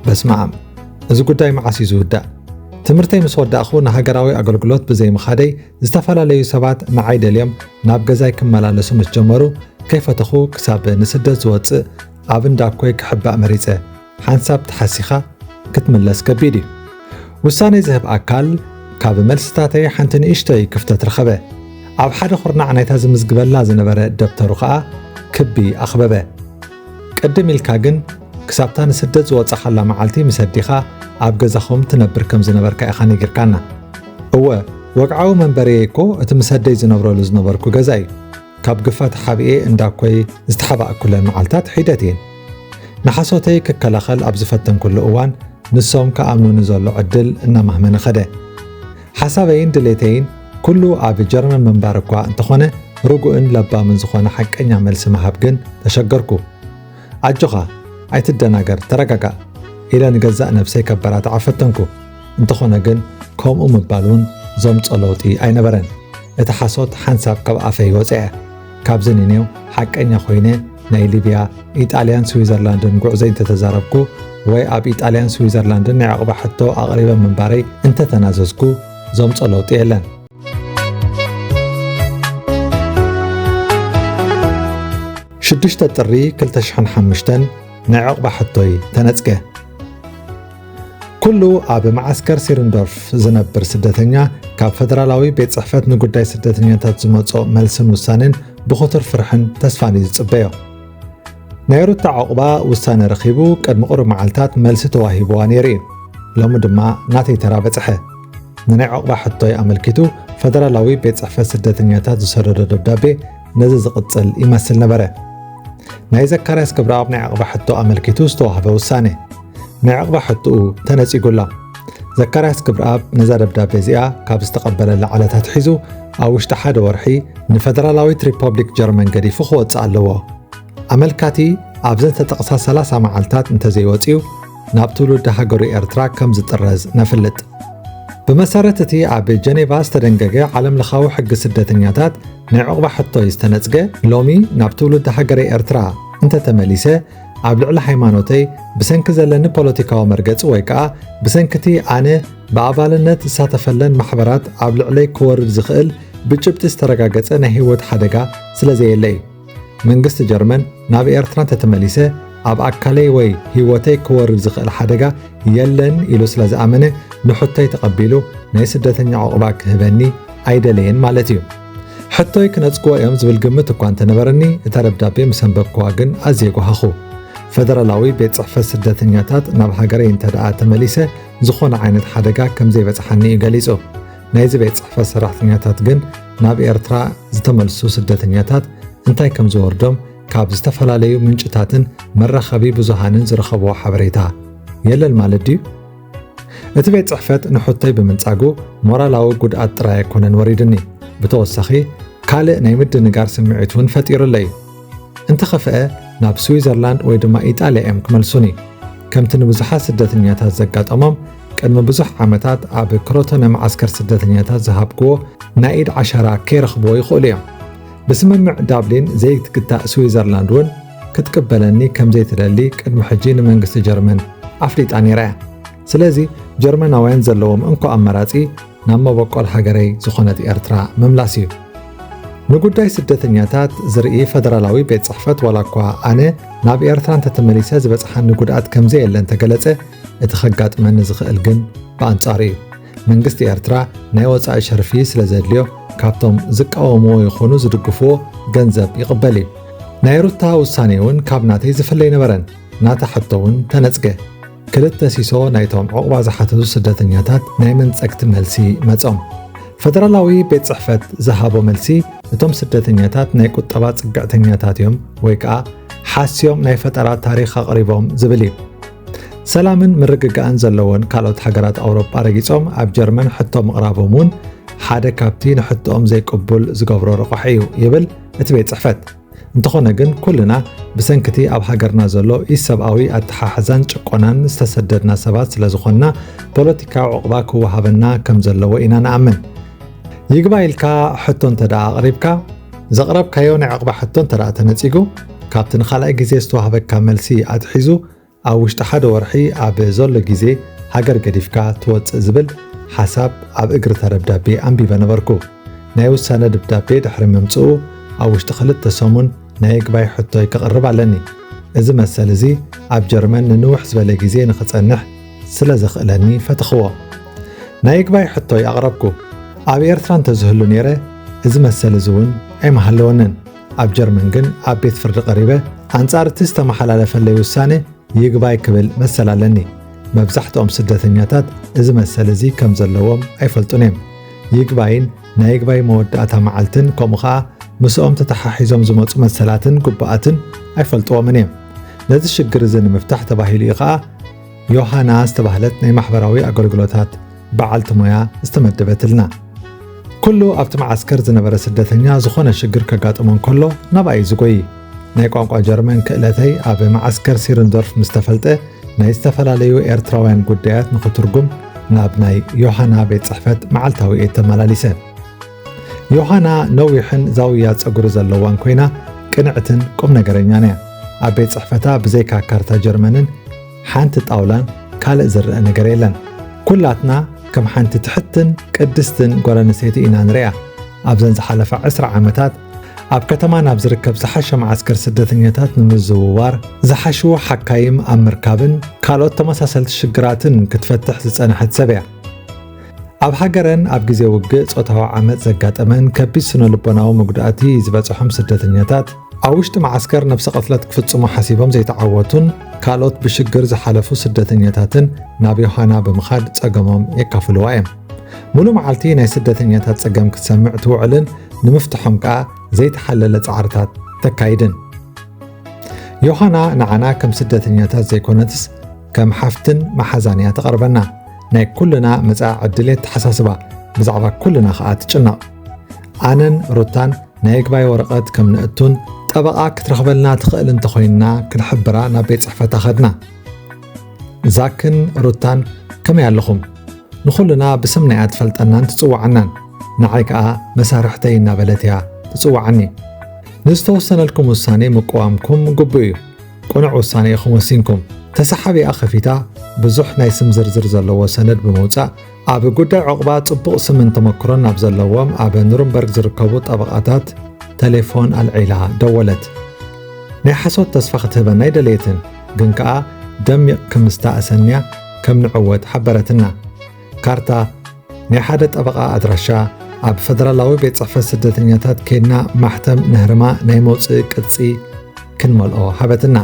በስመ ኣብ፣ እዚ ጉዳይ መዓስ እዩ ዝውዳእ? ትምህርተይ ምስ ወዳእኹ ንሃገራዊ ኣገልግሎት ብዘይ ምኻደይ፣ ዝተፈላለዩ ሰባት ንዓይ ደልዮም ናብ ገዛይ ክመላለሱ ምስ ጀመሩ፣ ከይፈተኹ ክሳብ ንስደት ዝወጽእ ኣብ እንዳኮይ ክሕባእ መሪጸ። ሓንሳብ ተሓሲኻ ክትምለስ ከቢድ እዩ። ውሳኔ ዝህብ ኣካል ካብ መልስታተይ ሓንቲ ንእሽቶይ ክፍተት ረኸበ። ኣብ ሓደ ኩርናዕ ናይታ ዝምዝግበላ ዝነበረ ደብተሩ ኸኣ ክቢ ኣኽበበ። ቅድም ኢልካ ግን ክሳብታ ንስደት ዝወጻኻላ መዓልቲ ምስ ኣዴኻ ኣብ ገዛኹም ትነብር ከም ዝነበርካ ኢኻ ነጊርካና። እወ፣ ወግዓዊ መንበሪየይ እኮ እቲ ምስ ኣደይ ዝነብረሉ ዝነበርኩ ገዛ እዩ። ካብ ግፋ ተሓቢኤ እንዳኮይ ዝተሓባእኩለን መዓልታት ሒደት እየን። ንሓሶተይ ክከላኸል ኣብ ዝፈተንኩሉ እዋን፣ ንሶም ክኣምኑኒ ዘሎ ዕድል እናማህመነ ኸደ። ሓሳበይን ድሌተይን ኩሉ ኣብ ጀርመን ምንባር እኳ እንተኾነ፣ ርጉእን ለባምን ዝኾነ ሓቀኛ መልሲ ምሃብ ግን ተሸገርኩ። ኣጆኻ፣ ኣይትደናገር፣ ተረጋጋእ፣ ኢለ ንገዛእ ነብሰይ ከበራትዓ ፈተንኩ። እንተኾነ ግን፣ ከምኡ ምባል እውን ዘምጾ ለውጢ ኣይነበረን። እቲ ሓሶት ሓንሳብ ካብ ኣፈይ ወጸአ። ካብዚ ንኔው ሓቀኛ ኮይነ ናይ ሊብያ፣ ኢጣልያን ስዊዘርላንድን ጉዕዘይ እንተተዛረብኩ፣ ወይ ኣብ ኢጣልያን ስዊዘርላንድን ናይ ዕቑባ ሕቶ ኣቕሪበ ምንባረይ እንተተናዘዝኩ፣ ዘምጾ ለውጢ የለን። ሽዱሽተ ጥሪ ክልተ ሽሕን ሓሙሽተን ናይ ዕቑባ ሕቶይ ተነጽገ። ኩሉ ኣብ መዓስከር ሲርንዶርፍ ዝነብር ስደተኛ፣ ካብ ፈደራላዊ ቤት ጽሕፈት ንጉዳይ ስደተኛታት ዝመጾ መልስን ውሳኔን ብኽቱር ፍርሕን ተስፋን እዩ ዝጽበዮ። ናይ ሩታ ዕቑባ ውሳነ ረኺቡ ቅድሚ ቁሩብ መዓልታት መልሲ ተዋሂብዋ ነይሩ እዩ። ሎሚ ድማ ናተይ ተራ በጽሐ። ንናይ ዕቑባ ሕቶይ ኣመልኪቱ ፈደራላዊ ቤት ጽሕፈት ስደተኛታት ዝሰደዶ ደብዳቤ ነዚ ዝቕጽል ይመስል ነበረ። ናይ ዘካርያስ ክብረኣብ ናይ ዕቑባ ሕቶ ኣመልኪቱ ዝተዋህበ ውሳኔ። ናይ ዕቑባ ሕቶኡ ተነጺጉ ኣሎ። ዘካርያስ ክብረኣብ ነዛ ደብዳቤ እዚኣ ካብ ዝተቐበለላ ዕለት ኣትሒዙ ኣብ ውሽጢ ሓደ ወርሒ ንፈደራላዊት ሪፐብሊክ ጀርመን ገዲፉ ክወጽእ ኣለዎ። ኣመልካቲ ኣብዘን ዝተጠቕሳ ሰላሳ መዓልታት እንተዘይወጺኡ ናብ ትውልዲ ሃገሩ ኤርትራ ከም ዝጥረዝ ነፍልጥ። ብመሰረት እቲ ኣብ ጀኔቫ ዝተደንገገ ዓለምለኻዊ ሕጊ ስደተኛታት ናይ ዕቑባ ሕቶይ ዝተነጽገ፣ ሎሚ ናብ ትውልዲ ሃገረይ ኤርትራ እንተተመሊሰ፣ ኣብ ልዕሊ ሃይማኖተይ፣ ብሰንኪ ዘለኒ ፖለቲካዊ መርገጺ ወይ ከኣ ብሰንኪቲ ኣነ ብኣባልነት ዝሳተፈለን ማሕበራት ኣብ ልዕለይ ክወርድ ዝኽእል ብጭብጢ ዝተረጋገጸ ናይ ህይወት ሓደጋ ስለ ዘየለ እዩ። መንግስቲ ጀርመን ናብ ኤርትራ እንተተመሊሰ ኣብ ኣካለይ ወይ ህይወተይ ክወርድ ዝኽእል ሓደጋ የለን ኢሉ ስለ ዝኣመነ ንሕቶይ ተቐቢሉ ናይ ስደተኛ ዕቑባ ክህበኒ ኣይደለየን ማለት እዩ። ሕቶይ ክነጽግዎ እዮም ዝብል ግምት እኳ እንተነበረኒ፣ እታ ደብዳቤ ምስ ኣንበብክዋ ግን ኣዝየ ጓሃኹ። ፈደራላዊ ቤት ጽሕፈት ስደተኛታት ናብ ሃገረይ እንተ ደኣ ተመሊሰ ዝኾነ ዓይነት ሓደጋ ከም ዘይበጽሓኒ እዩ ገሊጹ። ናይዚ ቤት ጽሕፈት ሰራሕተኛታት ግን ናብ ኤርትራ ዝተመልሱ ስደተኛታት እንታይ ከም ዝወርዶም ካብ ዝተፈላለዩ ምንጭታትን መራኸቢ ብዙሃንን ዝረኸብዎ ሓበሬታ የለን ማለት ድዩ? እቲ ቤት ጽሕፈት ንሕቶይ ብምንጻጉ ሞራላዊ ጉድኣት ጥራይ ኣይኮነን ወሪድኒ። ብተወሳኺ ካልእ ናይ ምድንጋር ስምዒት እውን ፈጢሩለይ። እንተኸፍአ ናብ ስዊዘርላንድ ወይ ድማ ኢጣልያ እዮም ክመልሱኒ። ከምቲ ንብዙሓት ስደተኛታት ዘጋጠሞም፣ ቅድሚ ብዙሕ ዓመታት ኣብ ክሮቶነ መዓስከር ስደተኛታት ዝሃብክዎ ናይ ኢድ ዓሻራ ከይረኽብዎ ይኽእሉ እዮም። ብስምምዕ ዳብሊን ዘይትግታእ ስዊዘርላንድ እውን ክትቅበለኒ ከም ዘይትደሊ ቅድሚ ሕጂ ንመንግስቲ ጀርመን ኣፍሊጣ ነይራ እያ። ስለዚ ጀርመናውያን ዘለዎም እንኮ ኣማራጺ ናብ መበቆል ሃገረይ ዝኾነት ኤርትራ ምምላስ እዩ። ንጉዳይ ስደተኛታት ዝርኢ ፈደራላዊ ቤት ጽሕፈት ዋላ እኳ ኣነ ናብ ኤርትራ እንተተመሊሰ ዝበጽሓኒ ጉድኣት ከም ዘየለ እንተገለጸ፣ እቲ ከጋጥመኒ ዝኽእል ግን ብኣንጻሩ እዩ። መንግስቲ ኤርትራ ናይ ወጻኢ ሸርፊ ስለ ዘድልዮ ካብቶም ዝቃወምዎ ይኹኑ ዝድግፍዎ ገንዘብ ይቕበል እዩ። ናይ ሩታ ውሳኔ እውን ካብ ናተይ ዝፍለ ኣይነበረን። ናታ ሕቶ እውን ተነጽገ። ክልተ ሲሶ ናይቶም ዕቑባ ዝሓተቱ ስደተኛታት ናይ መንጸግቲ መልሲ መጾም። ፈደራላዊ ቤት ጽሕፈት ዝሃቦ መልሲ፣ እቶም ስደተኛታት ናይ ቁጠባ ጽግዕተኛታት እዮም ወይ ከኣ ሓስዮም ናይ ፈጠራ ታሪኽ ኣቕሪቦም ዝብል እዩ። ሰላምን ምርግጋእን ዘለወን ካልኦት ሃገራት ኣውሮጳ ረጊጾም ኣብ ጀርመን ሕቶ ምቕራቦም እውን ሓደ ካብቲ ንሕቶኦም ዘይቅቡል ዝገብሮ ረቋሒ እዩ ይብል እቲ ቤት ጽሕፈት። እንተኾነ ግን ኩልና ብሰንክቲ ኣብ ሃገርና ዘሎ ኢሰብኣዊ ኣተሓሕዛን ጭቆናን ዝተሰደድና ሰባት ስለ ዝኾንና ፖለቲካዊ ዕቑባ ክወሃበና ከም ዘለዎ ኢና ንኣምን። ይግባይ ኢልካ ሕቶ እንተ ደኣ ኣቕሪብካ፣ ዘቕረብካዮ ናይ ዕቑባ ሕቶ እንተ ደኣ ተነጺጉ፣ ካብቲ ንኻልኣይ ግዜ ዝተዋህበካ መልሲ ኣትሒዙ ኣብ ውሽጢ ሓደ ወርሒ ኣብ ዘሎ ግዜ ሃገር ገዲፍካ ትወጽእ ዝብል ሓሳብ ኣብ እግሪ እታ ደብዳቤ ኣንቢበ ነበርኩ። ናይ ውሳነ ደብዳቤ ድሕሪ ምምጽኡ ኣብ ውሽጢ ክልተ ሰሙን ናይ ይግባይ ሕቶይ ከቕርብ ኣለኒ። እዚ መሰል እዚ ኣብ ጀርመን ንንውሕ ዝበለ ግዜ ንኽጸንሕ ስለ ዘኽእለኒ ፈተኽዎ። ናይ ይግባይ ሕቶይ ኣቕረብኩ። ኣብ ኤርትራ እንተዝህሉ ነይረ፣ እዚ መሰል እዚ እውን ኣይምሃለወንን። ኣብ ጀርመን ግን ኣብ ቤት ፍርዲ ቀሪበ ኣንጻር እቲ ዝተመሓላለፈለይ ውሳነ ይግባይ ክብል መሰል ኣለኒ። መብዛሕትኦም ስደተኛታት እዚ መሰል እዚ ከም ዘለዎም ኣይፈልጡን እዮም። ይግባይን ናይ ይግባይ መወዳእታ መዓልትን ከምኡ ኸኣ ምስኦም ተተሓሒዞም ዝመጹ መሰላትን ግቡኣትን ኣይፈልጥዎምን እዮም። ነዚ ሽግር እዚ ንምፍታሕ ተባሂሉ እዩ ኸኣ ዮሃና ዝተባህለት ናይ ማሕበራዊ ኣገልግሎታት በዓልቲ ሞያ ዝተመደበትልና። ኩሉ ኣብቲ መዓስከር ዝነበረ ስደተኛ ዝኾነ ሽግር ከጋጥሞ እንከሎ ናብኣ እዩ ዝጎይ። ናይ ቋንቋ ጀርመን ክእለተይ ኣብ መዓስከር ሲርንዶርፍ ምስ ተፈልጠ ናይ ዝተፈላለዩ ኤርትራውያን ጉዳያት ንኽትርጉም ናብ ናይ ዮሃና ቤት ጽሕፈት መዓልታዊ እየ ተመላሊሰ። ዮሃና ነዊሕን ዛውያ ጸጉሪ ዘለዋን ኮይና ቅንዕትን ቁም ነገረኛን እያ። ኣብ ቤት ጽሕፈታ ብዘይካ ካርታ ጀርመንን ሓንቲ ጣውላን ካልእ ዝረአ ነገር የለን። ኩላትና ከም ሓንቲ ትሕትን ቅድስትን ጓል ኣንስተይቲ ኢና ንሪኣ። ኣብዘን ዝሓለፋ ዕስራ ዓመታት ኣብ ከተማ ናብ ዝርከብ ዝሓሸ መዓስከር ስደተኛታት ንምዝውዋር፣ ዝሓሽዎ ሓካይም ኣብ ምርካብን ካልኦት ተመሳሰልቲ ሽግራትን ክትፈትሕ ዝጸንሐት ሰብ እያ። ኣብ ሃገረን ኣብ ግዜ ውግእ ጾታዊ ዓመጽ ዘጋጠመን ከቢድ ስነ ልቦናዊ መጉዳእቲ ዝበጽሖም ስደተኛታት፣ ኣብ ውሽጢ መዓስከር ነብሰ ቅትለት ክፍጽሙ ሓሲቦም ዘይተዓወቱን ካልኦት ብሽግር ዝሓለፉ ስደተኛታትን ናብ ዮሃና ብምኻድ ጸገሞም የካፍልዋ እዮም። ሙሉ መዓልቲ ናይ ስደተኛታት ጸገም ክትሰምዕ ትውዕልን ንምፍትሖም ከኣ ዘይተሓለለ ጻዕርታት ተካይድን። ዮሃና ንዓና ከም ስደተኛታት ዘይኮነትስ ከም ሓፍትን መሓዛን እያ ትቐርበና። ናይ ኩልና መጻኢ ዕድል እያ ተሓሳስባ፣ ብዛዕባ ኩልና ከኣ ትጭነቕ። ኣነን ሩታን ናይ ይግባይ ወረቐት ከም ነእቱን ጠበቓ ክትረኽበልና ትኽእል እንተኾይንና ክንሕብራ ናብ ቤት ጽሕፈታ ኸድና። ዛክን ሩታን ከመይ ኣለኹም? ንኹልና ብስምና እያ ትፈልጠናን ትጽውዓናን። ንዓይ ከኣ መሳርሕተይ እናበለት እያ ትጽውዓኒ። ንዝተወሰነልኩም ውሳኔ ምቅዋምኩም ግቡእ እዩ። ቅኑዕ ውሳኔ ኢኹም ወሲንኩም። ተሰሓቢኣ ከፊታ ብዙሕ ናይ ስም ዝርዝር ዘለዎ ሰነድ ብምውጻእ ኣብ ጉዳይ ዑቕባ ጽቡቕ ስምን ተመክሮን ናብ ዘለዎም ኣብ ኑርንበርግ ዝርከቡ ጠበቓታት ተሌፎን ኣልዒላ ደወለት። ናይ ሓሶት ተስፋ ክትህበና ኣይደለየትን፣ ግን ከኣ ደሚቕ ክምስታ ኣሰንያ ከም ንዕወት ሓበረትና። ካርታ፣ ናይ ሓደ ጠበቓ ኣድራሻ፣ ኣብ ፈደራላዊ ቤት ጽሕፈት ስደተኛታት ኬድና ማሕተም ነህርማ ናይ መውጽኢ ቅጺ ክንመልኦ ሃበትና።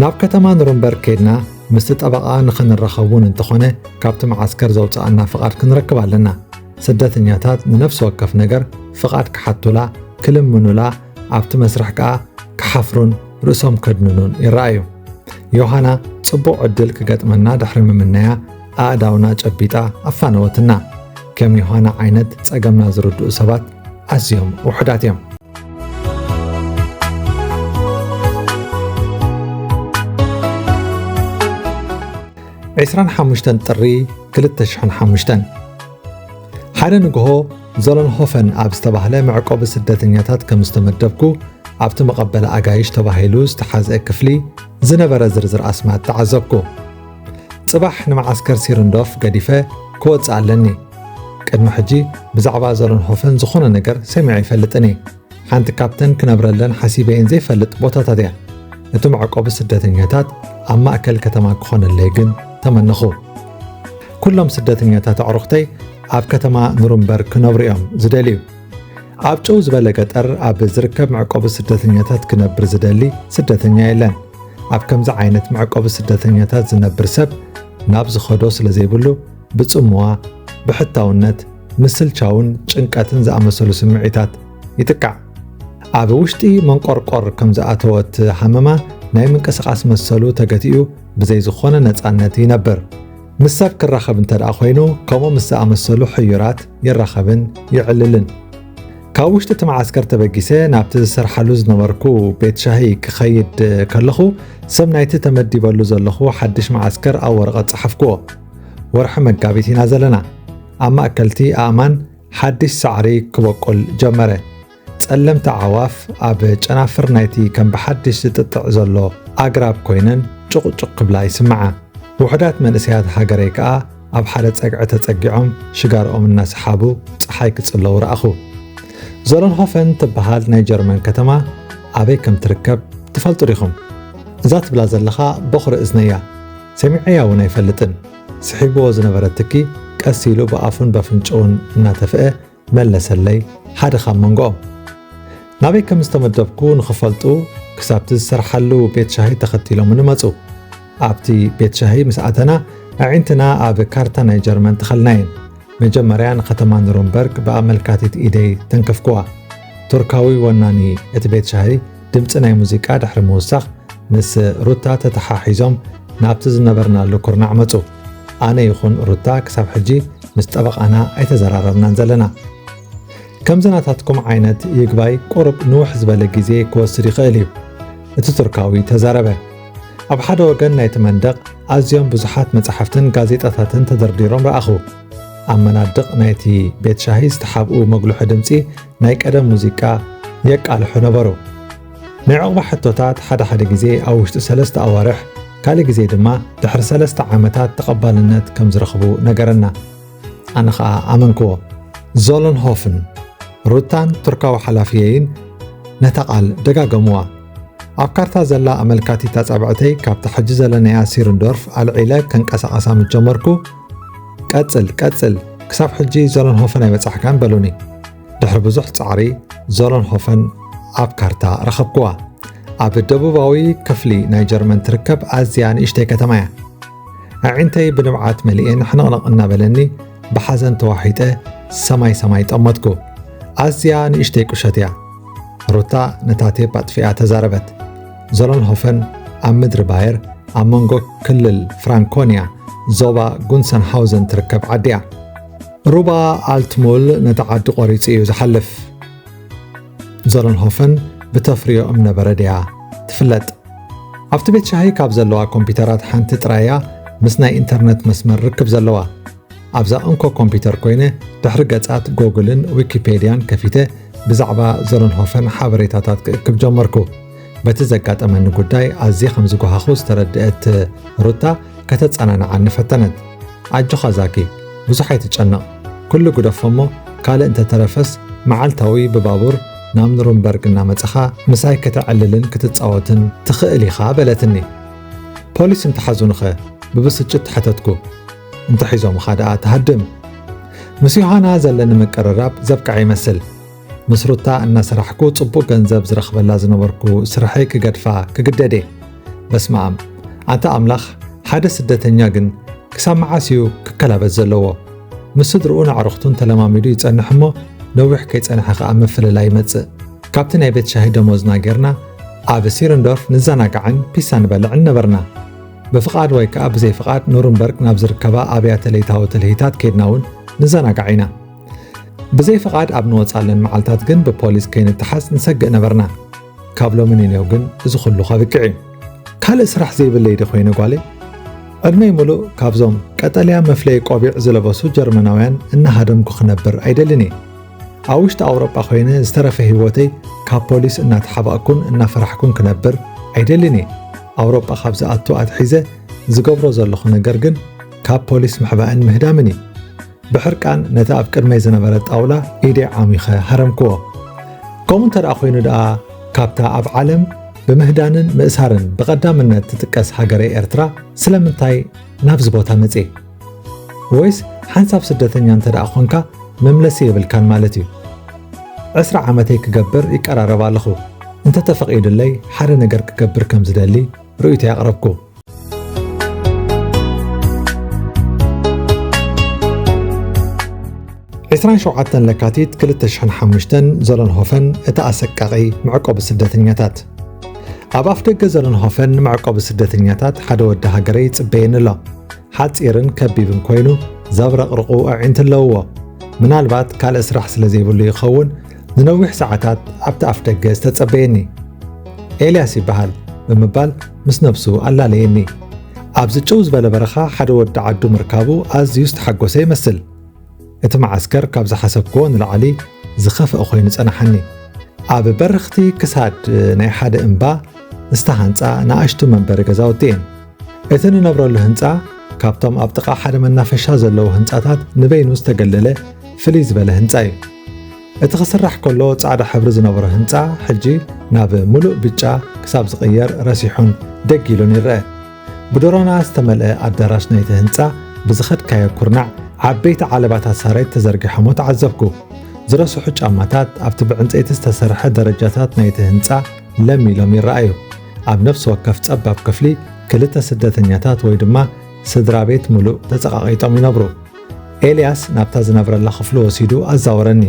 ናብ ከተማ ኑርንበርግ ኬድና ምስቲ ጠበቓ ንኽንራኸብ እውን እንተኾነ ካብቲ መዓስከር ዘውጽኣና ፍቓድ ክንረክብ ኣለና። ስደተኛታት ንነፍሲ ወከፍ ነገር ፍቓድ ክሓቱላ፣ ክልምኑላ፣ ኣብቲ መስርሕ ከኣ ክሓፍሩን ርእሶም ከድንኑን ይረኣዩ። ዮሃና ጽቡቕ ዕድል ክገጥመና ድሕሪ ምምነያ ኣእዳውና ጨቢጣ ኣፋነወትና። ከም ዮሃና ዓይነት ጸገምና ዝርድኡ ሰባት ኣዝዮም ውሑዳት እዮም። ዕስራን ሓሙሽተን ጥሪ ክልተ ሽሕን ሓሙሽተን። ሓደ ንግሆ ዞለንሆፈን ኣብ ዝተባህለ መዕቆቢ ስደተኛታት ከም ዝተመደብኩ ኣብቲ መቐበሊ ኣጋይሽ ተባሂሉ ዝተሓዝአ ክፍሊ ዝነበረ ዝርዝር ኣስማት ተዓዘብኩ። ጽባሕ ንመዓስከር ሲርንዶፍ ገዲፈ ክወጽእ ኣለኒ። ቅድሚ ሕጂ ብዛዕባ ዞለንሆፈን ዝኾነ ነገር ሰሚዐ ኣይፈልጥን እየ። ሓንቲ ካብተን ክነብረለን ሓሲበየን ዘይፈልጥ ቦታታት እያ። እቲ መዕቆቢ ስደተኛታት ኣብ ማእከል ከተማ ክኾነለይ ግን ተመነኹ። ኩሎም ስደተኛታት ኣዕሩኽተይ ኣብ ከተማ ኑርንበርግ ክነብሩ እዮም ዝደልዩ። ኣብ ጭው ዝበለ ገጠር ኣብ ዝርከብ መዕቆቢ ስደተኛታት ክነብር ዝደሊ ስደተኛ የለን። ኣብ ከምዚ ዓይነት መዕቆቢ ስደተኛታት ዝነብር ሰብ ናብ ዝኸዶ ስለ ዘይብሉ፣ ብጽምዋ፣ ብሕታውነት፣ ምስልቻውን ጭንቀትን ዝኣመሰሉ ስምዒታት ይጥቃዕ። ኣብ ውሽጢ መንቆርቆር ከም ዝኣተወት ሃመማ ናይ ምንቅስቓስ መሰሉ ተገቲኡ ብዘይ ዝኾነ ነጻነት ይነብር። ምስ ሰብ ክራኸብ እንተ ደኣ ኮይኑ፣ ከምኡ ምስ ዝኣመሰሉ ሕዩራት ይራኸብን ይዕልልን። ካብ ውሽጢ እቲ መዓስከር ተበጊሰ ናብቲ ዝሰርሓሉ ዝነበርኩ ቤት ሻሂ ክኸይድ ከለኹ፣ ስም ናይቲ ተመዲበሉ ዘለኹ ሓድሽ መዓስከር ኣብ ወረቐት ጸሓፍኩዎ። ወርሒ መጋቢት ኢና ዘለና። ኣብ ማእከልቲ ኣእማን ሓድሽ ሳዕሪ ክበቁል ጀመረ። ጸለምቲ ኣዕዋፍ ኣብ ጨናፍር ናይቲ ከም ብሓድሽ ዝጥጥዕ ዘሎ ኣግራብ ኮይነን ጭቑጭቕ ክብላ ይስምዓ። ውሑዳት መንእሰያት ሃገረይ ከኣ ኣብ ሓደ ጸግዒ ተጸጊዖም ሽጋርኦም እናሰሓቡ ጸሓይ ክጽለዉ ረኣኹ። ዞለንሆፈን ትበሃል ናይ ጀርመን ከተማ ኣበይ ከም ትርከብ ትፈልጡ ዲኹም? እዛ ትብላ ዘለኻ በኹሪ እዝነያ። ሰሚዐያ እውን ኣይፈልጥን። ስሒብዎ ዝነበረ ትኪ ቀስ ኢሉ ብኣፉን በፍንጭኡን እናተፍአ መለሰለይ ሓደ ካብ መንጎኦም። ናበይ ከም ዝተመደብኩ ንኽፈልጡ ክሳብቲ ዝሰርሓሉ ቤት ሻሂ ተኸቲሎምኒ መጹ። ኣብቲ ቤት ሻሂ ምስ ኣተና ኣዒንትና ኣብ ካርታ ናይ ጀርመን ተኸልናየን። መጀመርያ ንከተማ ኑረምበርግ ብኣመልካቲት ኢደይ ተንከፍኩዋ። ቱርካዊ ወናኒ እቲ ቤት ሻሂ ድምጺ ናይ ሙዚቃ ድሕሪ ምውሳኽ ምስ ሩታ ተተሓሒዞም ናብቲ ዝነበርናሉ ኩርናዕ መጹ። ኣነ ይኹን ሩታ ክሳብ ሕጂ ምስ ጠበቓና ኣይተዘራረብናን ዘለና። ከምዚ ናታትኩም ዓይነት ይግባይ ቁሩብ ንውሕ ዝበለ ግዜ ክወስድ ይኽእል እዩ፣ እቲ ቱርካዊ ተዛረበ። ኣብ ሓደ ወገን ናይቲ መንደቕ ኣዝዮም ብዙሓት መጻሕፍትን ጋዜጣታትን ተደርዲሮም ረኣኹ። ኣብ መናድቕ ናይቲ ቤት ሻሂ ዝተሓብኡ መጉልሒ ድምጺ ናይ ቀደም ሙዚቃ የቃልሑ ነበሩ። ናይ ዕቑባ ሕቶታት ሓደ ሓደ ግዜ ኣብ ውሽጢ ሰለስተ ኣዋርሕ፣ ካልእ ግዜ ድማ ድሕሪ ሰለስተ ዓመታት ተቐባልነት ከም ዝረኽቡ ነገረና። ኣነ ኸኣ ኣመንክዎ። ዞለንሆፍን ሩታን ቱርካዊ ሓላፍየይን ነታ ቃል ደጋገምዋ። ኣብ ካርታ ዘላ ኣመልካቲት ኣጻብዕተይ ካብታ ሕጂ ዘለናያ ሲርንዶርፍ ኣልዒለ ከንቀሳቐሳ ምስ ጀመርኩ፣ "ቀጽል፣ ቀጽል፣ ክሳብ ሕጂ ዞለንሆፈን ኣይበጻሕካን?" በሉኒ። ድሕሪ ብዙሕ ጻዕሪ ዞለንሆፈን ኣብ ካርታ ረኸብክዋ። ኣብ ደቡባዊ ክፍሊ ናይ ጀርመን ትርከብ ኣዝያ ንእሽተይ ከተማ እያ። ኣዒንተይ ብንብዓት መሊኤን ሕንቕንቕ እናበለኒ ብሓዘን ተዋሒጠ ሰማይ ሰማይ ጠመትኩ። ኣዝያ ንእሽተይ ቁሸት እያ። ሩታ ነታ ቴፕ ኣጥፊኣ ተዛረበት። ዞለንሆፈን ኣብ ምድሪ ባየር ኣብ መንጎ ክልል ፍራንኮንያ ዞባ ጉንሰንሃውዘን ትርከብ ዓዲ እያ። ሩባ ኣልትሙል ነቲ ዓዲ ቆሪጹ እዩ ዝሓልፍ። ዞለንሆፈን ብተፍርዮ እምነበረድ እያ ትፍለጥ። ኣብቲ ቤት ሻሂ ካብ ዘለዋ ኮምፒውተራት ሓንቲ ጥራይ እያ ምስ ናይ ኢንተርነት መስመር ርክብ ዘለዋ። ኣብዛ እንኮ ኮምፒውተር ኮይነ ድሕሪ ገጻት ጎግልን ዊኪፔድያን ከፊተ ብዛዕባ ዞለንሆፈን ሓበሬታታት ክእክብ ጀመርኩ። በቲ ዘጋጠመኒ ጉዳይ ኣዝየ ከም ዝጓሃኹ ዝተረድአት ሩታ ከተጸናንዓኒ ፈተነት። "ኣጆኻ ዛኪ፣ ብዙሕ ኣይትጨነቕ። ኩሉ ግደፎ እሞ ካልእ እንተተረፈስ መዓልታዊ ብባቡር ናብ ኑርምበርግ እናመጻኻ ምሳይ ከተዕልልን ክትጻወትን ትኽእል ኢኻ" በለትኒ። "ፖሊስ እንተሓዙንኸ?" ብብስጭት ሓተትኩ። "እንተሒዞምኻ ደኣ ትሃድም?" ምስ ዮሃና ዘለኒ ምቅርራብ ዘብቅዐ ይመስል። ምስ ሩታ እናሰራሕኩ ጽቡቕ ገንዘብ ዝረኽበላ ዝነበርኩ ስርሐይ ክገድፋ ክግደድ እየ። በስመኣም፣ ኣንታ ኣምላኽ፣ ሓደ ስደተኛ ግን ክሳብ መዓስ እዩ ክከላበስ ዘለዎ? ምስ ስድርኡን ኣዕሩኽቱን ተለማሚዱ ይጸንሕ እሞ፣ ነዊሕ ከይጸንሐ ከኣ ምፍልላይ ይመጽእ። ካብቲ ናይ ቤት ሻሂ ደሞዝና ጌርና፣ ኣብ ሲርንዶርፍ ንዘናጋዕን ፒሳ ንበልዕን ነበርና። ብፍቓድ ወይ ከኣ ብዘይፍቓድ ኑርንበርግ ናብ ዝርከባ ኣብያተ ለይታዊ ትልሂታት ኬድና እውን ንዘናጋዕ ኢና። ብዘይፍቓድ ኣብ ንወጻለን መዓልታት ግን ብፖሊስ ከይንተሓዝ ንሰግእ ነበርና። ካብ ሎሚ ንኔው ግን እዚ ኩሉ ከብቅዕ እዩ። ካልእ ስራሕ ዘይብለይ ዶ ኮይነ ጓለይ? ዕድመይ ምሉእ ካብዞም ቀጠልያ መፍለዪ ቆቢዕ ዝለበሱ ጀርመናውያን እናሃደምኩ ክነብር ኣይደልን እየ። ኣብ ውሽጢ ኣውሮጳ ኮይነ ዝተረፈ ህይወተይ ካብ ፖሊስ እናተሓባእኩን እናፈራሕኩን ክነብር ኣይደልን እየ። ኣውሮጳ ካብ ዝኣቱ ኣትሒዘ ዝገብሮ ዘለኹ ነገር ግን ካብ ፖሊስ ምሕባእን ምህዳምን እዩ። ብሕርቃን ነቲ ኣብ ቅድመይ ዝነበረ ጣውላ ኢደይ ዓሚኸ ሃረምክዎ። ከምኡ እንተ ደኣ ኮይኑ ደኣ፣ ካብታ ኣብ ዓለም ብምህዳንን ምእሳርን ብቐዳምነት ትጥቀስ ሃገረይ ኤርትራ ስለምንታይ ናብዚ ቦታ መጽየ? ወይስ ሓንሳብ ስደተኛ እንተ ደኣ ኾንካ መምለሲ የብልካን ማለት እዩ? ዕስራ ዓመተይ ክገብር ይቀራረብ ኣለኹ። እንተ ተፈቒዱለይ ሓደ ነገር ክገብር ከም ዝደሊ ርእይቶይ ኣቕረብኩ። ዕስራን ሸውዓተን ለካቲት ክልተ ሽሕን ሓሙሽተን ዞለንሆፈን፣ እቲ ኣሰቃቒ መዕቆቢ ስደተኛታት። ኣብ ኣፍደገ ዞለንሆፈን መዕቆቢ ስደተኛታት ሓደ ወዲ ሃገረይ ይጽበየኒ ኣሎ። ሓጺርን ከቢብን ኮይኑ ዘብረቕርቑ ኣዒንቲ ኣለውዎ። ምናልባት ካልእ ስራሕ ስለ ዘይብሉ ይኸውን ንነዊሕ ሰዓታት ኣብቲ ኣፍደገ ዝተጸበየኒ። "ኤልያስ ይበሃል" ብምባል ምስ ነብሱ ኣላለየኒ። ኣብዚ ጭው ዝበለ በረኻ ሓደ ወዲ ዓዱ ምርካቡ ኣዝዩ ዝተሓጎሰ ይመስል። እቲ መዓስከር ካብ ዝሓሰብክዎ ንላዕሊ ዝኸፍአ ኮይኑ ጸናሓኒ። ኣብ በረኽቲ ክሳድ ናይ ሓደ እምባ ዝተሃንጻ ንኣሽቱ መንበሪ ገዛውቲ እየን። እቲ ንነብረሉ ህንጻ ካብቶም ኣብ ጥቓ ሓደ መናፈሻ ዘለዉ ህንጻታት ንበይኑ ዝተገለለ ፍልይ ዝበለ ህንጻ እዩ። እቲ ክስራሕ ከሎ ጻዕዳ ሕብሪ ዝነበሮ ህንጻ ሕጂ ናብ ምሉእ ብጫ ክሳብ ዝቕየር ረሲሑን ደጊሉን ይረአ። ብደሮና ዝተመልአ ኣዳራሽ ናይቲ ህንጻ ብዝኸድካዮ ኩርናዕ ዓበይቲ ዓለባታት ሳሬት ተዘርጊሖሞ ተዓዘብኩ። ዝረስሑ ጫማታት ኣብቲ ብዕንጸይቲ ዝተሰርሐ ደረጃታት ናይቲ ህንጻ ለሚሎም ይረኣዩ። ኣብ ነፍሲ ወከፍ ጸባብ ክፍሊ ክልተ ስደተኛታት ወይ ድማ ስድራ ቤት ምሉእ ተጸቓቒጦም ይነብሩ። ኤልያስ ናብታ ዝነብረላ ክፍሊ ወሲዱ ኣዛወረኒ።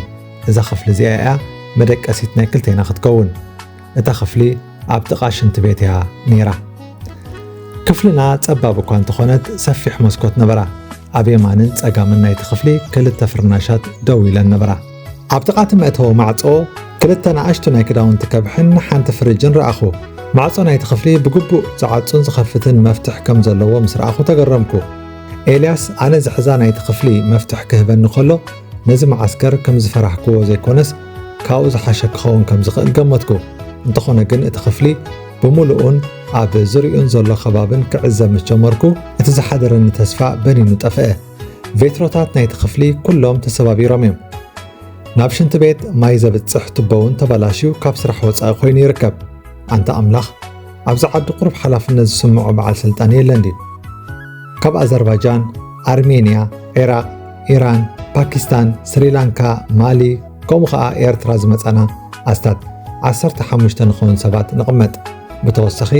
እዛ ክፍሊ እዚኣ እያ መደቀሲት ናይ ክልቴና ክትከውን። እታ ክፍሊ ኣብ ጥቓ ሽንቲ ቤት እያ ነይራ። ክፍልና ጸባብ እኳ እንተኾነት ሰፊሕ መስኮት ነበራ። ኣብ የማንን ጸጋምን ናይቲ ክፍሊ ክልተ ፍርናሻት ደው ኢለን ነበራ። ኣብ ጥቓ እቲ መእተዊ ማዕጾ ክልተ ንኣሽቱ ናይ ክዳውንቲ ከብሕን ሓንቲ ፍሪጅን ረኣኹ። ማዕጾ ናይቲ ክፍሊ ብግቡእ ዝዓጹን ዝኸፍትን መፍትሕ ከም ዘለዎ ምስ ረኣኹ ተገረምኩ። ኤልያስ ኣነ ዝሕዛ ናይቲ ክፍሊ መፍትሕ ክህበኒ ከሎ ነዚ መዓስከር ከም ዝፈራሕክዎ ዘይኮነስ ካብኡ ዝሓሸ ክኸውን ከም ዝኽእል ገመትኩ። እንተኾነ ግን እቲ ክፍሊ ብምሉኡን ኣብ ዙሪኡን ዘሎ ከባብን ክዕዘብ ምስ ጀመርኩ እቲ ዝሓደረኒ ተስፋ በኒኑ ጠፍአ። ቬትሮታት ናይቲ ክፍሊ ኩሎም ተሰባቢሮም እዮም። ናብ ሽንቲ ቤት ማይ ዘብጽሕ ቱቦ እውን ተበላሽዩ ካብ ስራሕ ወጻኢ ኮይኑ ይርከብ። ኣንታ ኣምላኽ፣ ኣብዚ ዓዲ ቁሩብ ሓላፍነት ዝስምዖ በዓል ስልጣን የለን ድዩ? ካብ ኣዘርባጃን፣ ኣርሜንያ፣ ዒራቕ፣ ኢራን፣ ፓኪስታን፣ ስሪላንካ፣ ማሊ፣ ከምኡ ኸኣ ኤርትራ ዝመጻና ኣስታት ዓሰርተ ሓሙሽተ ንኸውን ሰባት ንቕመጥ። ብተወሳኺ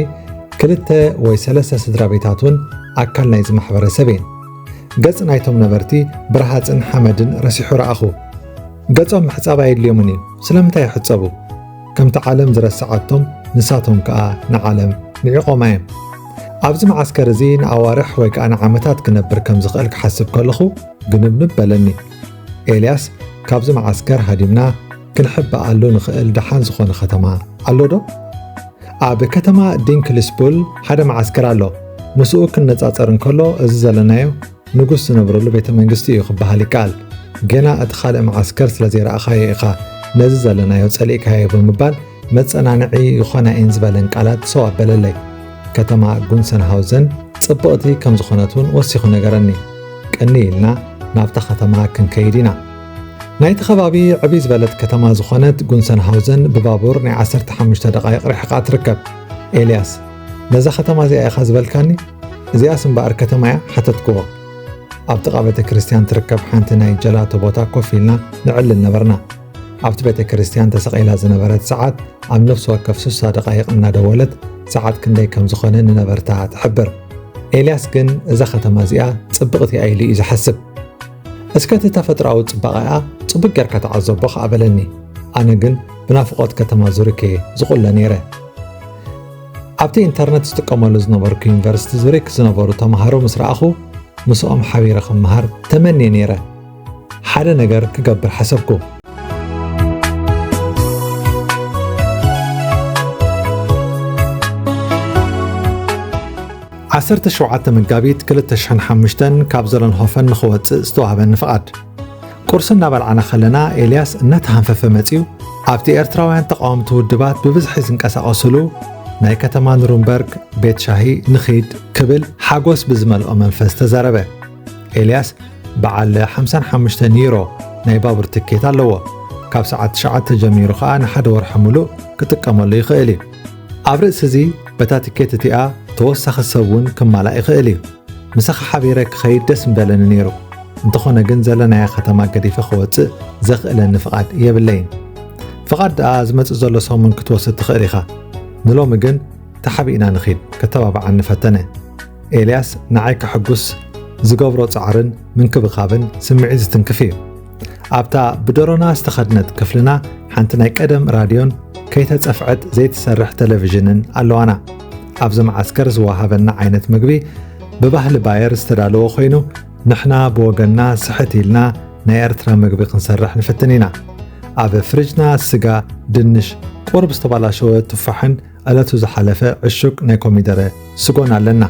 ክልተ ወይ ሰለስተ ስድራ ቤታት እውን ኣካል ናይዚ ማሕበረሰብ እየን። ገጽ ናይቶም ነበርቲ ብረሃጽን ሓመድን ረሲሑ ረኣኹ። ገጾም ምሕጻብ ኣየድልዮምን እዩ። ስለምንታይ ይሕጸቡ? ከምቲ ዓለም ዝረስዓቶም ንሳቶም ከኣ ንዓለም ንዒቖማ እዮም። ኣብዚ መዓስከር እዚ ንኣዋርሕ ወይ ከኣ ንዓመታት ክነብር ከም ዝኽእል ክሓስብ ከለኹ ግንብንብ በለኒ። ኤልያስ፣ ካብዚ መዓስከር ሃዲምና ክንሕበኣሉ ንኽእል ደሓን ዝኾነ ከተማ ኣሎ ዶ? ኣብ ከተማ ዲንክልስቡል ሓደ መዓስከር ኣሎ። ምስኡ ክነጻጸር እንከሎ እዚ ዘለናዮ ንጉስ ዝነብረሉ ቤተ መንግስቲ እዩ ክበሃል ይከኣል። ገና እቲ ካልእ መዓስከር ስለ ዘይረኣኻዮ ኢኻ ነዚ ዘለናዮ ጸሊእካዮ ብምባል መጸናንዒ ይኾና እየን ዝበለን ቃላት ሰው ኣበለለይ። ከተማ ጉንሰንሃውዘን ጽብቕቲ ከም ዝኾነት እውን ወሲኹ ነገረኒ። ቅንይ ኢልና ናብታ ከተማ ክንከይድ ኢና። ናይቲ ከባቢ ዕብይ ዝበለት ከተማ ዝኾነት ጉንሰንሃውዘን ብባቡር ናይ ዓሰርተ ሓሙሽተ ደቓይቕ ርሕቓ ትርከብ። ኤልያስ፣ ነዛ ከተማ እዚኣ ኢኻ ዝበልካኒ? እዚኣስ እምበኣር ከተማ እያ? ሓተትክዎ። ኣብ ጥቓ ቤተ ክርስቲያን ትርከብ ሓንቲ ናይ ጀላቶ ቦታ ኮፍ ኢልና ንዕልል ነበርና። ኣብቲ ቤተ ክርስቲያን ተሰቒላ ዝነበረት ሰዓት ኣብ ነፍሲ ወከፍ ስሳ ደቓይቕ እናደወለት ሰዓት ክንደይ ከም ዝኾነ ንነበርታ ትሕብር። ኤልያስ ግን እዛ ከተማ እዚኣ ጽብቕቲ እያ ኢሉ እዩ ዝሓስብ። እስከ እቲ ተፈጥሮኣዊ ጽባቐኣ ጽቡቕ ጌርካ ተዓዘቦ ከኣ በለኒ። ኣነ ግን ብናፍቖት ከተማ ዙሪክ እየ ዝቑለ ነይረ። ኣብቲ ኢንተርነት ዝጥቀመሉ ዝነበርኩ ዩኒቨርሲቲ ዙሪክ ዝነበሩ ተምሃሮ ምስ ረኣኹ ምስኦም ሓቢረ ክመሃር ተመንየ ነይረ። ሓደ ነገር ክገብር ሓሰብኩ። ዓሰርተ ሸውዓተ መጋቢት ክልተ ሽሕን ሓሙሽተን ካብ ዘለንሆፈን ንኽወጽእ ዝተዋህበኒ ፍቓድ። ቁርሲ እናበልዓና ከለና ኤልያስ እናተሃንፈፈ መጺኡ ኣብቲ ኤርትራውያን ተቓወምቲ ውድባት ብብዝሒ ዝንቀሳቐስሉ ናይ ከተማ ኑሩምበርግ ቤት ሻሂ ንኺድ ክብል ሓጎስ ብዝመልኦ መንፈስ ተዛረበ። ኤልያስ በዓል ሓምሳን ሓሙሽተን ዩሮ ናይ ባቡር ትኬት ኣለዎ። ካብ ሰዓት ትሽዓተ ጀሚሩ ኸኣ ንሓደ ወርሒ ምሉእ ክጥቀመሉ ይኽእል እዩ። ኣብ ርእሲ እዚ በታ ትኬት እቲኣ ተወሳኺ ሰብ እውን ክማላእ ይኽእል እዩ። ምሳኻ ሓቢረ ክኸይድ ደስ ምበለኒ ነይሩ። እንተኾነ ግን ዘለናያ ከተማ ገዲፈ ክወጽእ ዘኽእለኒ ፍቓድ የብለይን። ፍቓድ ደኣ ዝመጽእ ዘሎ ሰሙን ክትወስድ ትኽእል ኢኻ። ንሎሚ ግን ተሓቢእና ንኺድ፣ ከተባብዓኒ ፈተነ። ኤልያስ ንዓይ ከሐጉስ ዝገብሮ ጻዕርን ምንክብኻብን ስምዒት ዝትንክፍ እዩ። ኣብታ ብደሮና ዝተኸድነት ክፍልና ሓንቲ ናይ ቀደም ራድዮን ከይተጸፍዐት ዘይትሰርሕ ቴሌቪዥንን ኣለዋና። ኣብዚ መዓስከር ዝወሃበና ዓይነት ምግቢ ብባህሊ ባየር ዝተዳለወ ኮይኑ፣ ንሕና ብወገንና ስሕት ኢልና ናይ ኤርትራ ምግቢ ክንሰርሕ ንፍትን ኢና። ኣብ ፍሪጅና ስጋ፣ ድንሽ፣ ቁሩብ ዝተበላሸወ ቱፋሕን ዕለቱ ዝሓለፈ ዕሹግ ናይ ኮሚደረ ስጎን ኣለና።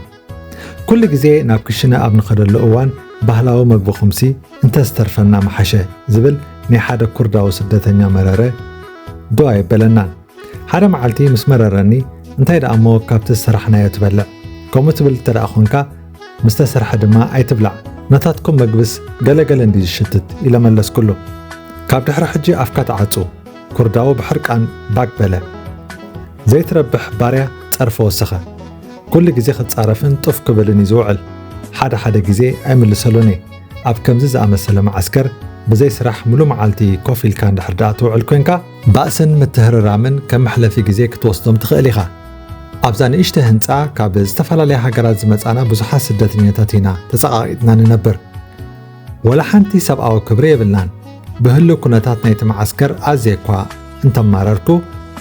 ኩሉ ግዜ ናብ ክሽነ ኣብ ንኸደሉ እዋን ባህላዊ መግብኹምሲ እንተዝተርፈና ምሓሸ ዝብል ናይ ሓደ ኩርዳዊ ስደተኛ መረረ ዶ ኣየበለናን። ሓደ መዓልቲ ምስ መረረኒ እንታይ ደኣ እሞ ካብቲ ዝሰራሕናዮ ትበልዕ? ከምኡ ትብል እንተ ደኣ ኾንካ፣ ምስ ተሰርሐ ድማ ኣይትብላዕ። ናታትኩም መግብስ ገለ ገለ እንድዩ ዝሽትት፣ ኢለ መለስኩሉ። ካብ ድሕሪ ሕጂ ኣፍካ ተዓጹ፣ ኩርዳዊ ብሕርቃን ባግ በለ። ዘይትረብሕ ባርያ ጸርፊ ወሰኸ። ኩሉ ግዜ ክጻረፍን ጡፍ ክብልን እዩ ዝውዕል። ሓደ ሓደ ግዜ ኣይምልሰሉን እየ። ኣብ ከምዚ ዝኣመሰለ መዓስከር ብዘይ ስራሕ ምሉእ መዓልቲ ኮፍ ኢልካ እንድሕር ደኣ ትውዕል ኮንካ፣ ባእስን ምትህርራምን ከም መሕለፊ ግዜ ክትወስዶም ትኽእል ኢኻ። ኣብዛ ንእሽተ ህንጻ ካብ ዝተፈላለያ ሃገራት ዝመጻና ብዙሓት ስደተኛታት ኢና ተጸቓቒጥና ንነብር። ወላ ሓንቲ ሰብኣዊ ክብሪ የብልናን። ብህሉው ኩነታት ናይቲ መዓስከር ኣዝየ እኳ እንተማረርኩ፣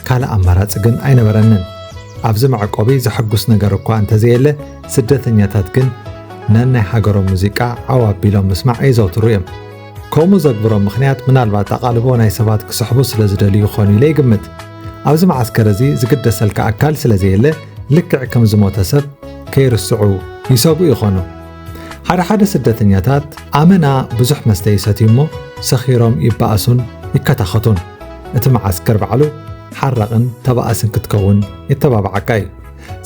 ካልእ ኣማራጺ ግን ኣይነበረንን። ኣብዚ መዕቆቢ ዘሐጉስ ነገር እኳ እንተዘየለ፣ ስደተኛታት ግን ነናይ ሃገሮም ሙዚቃ ዓው ኣቢሎም ምስማዕ የዘውትሩ እዮም። ከምኡ ዘግብሮም ምኽንያት ምናልባት ኣቓልቦ ናይ ሰባት ክስሕቡ ስለ ዝደልዩ ይኾኑ ኢለ ይግምት። ኣብዚ መዓስከር እዚ ዝግደሰልካ ኣካል ስለ ዘየለ፣ ልክዕ ከም ዝሞተ ሰብ ከይርስዑ ይሰግኡ ይኾኑ። ሓደ ሓደ ስደተኛታት ኣመና ብዙሕ መስተ ይሰትዩ እሞ ሰኺሮም ይበኣሱን ይከታኸቱን። እቲ መዓስከር ባዕሉ ሓራቕን ተባኣስን ክትከውን የተባብዓካ እዩ።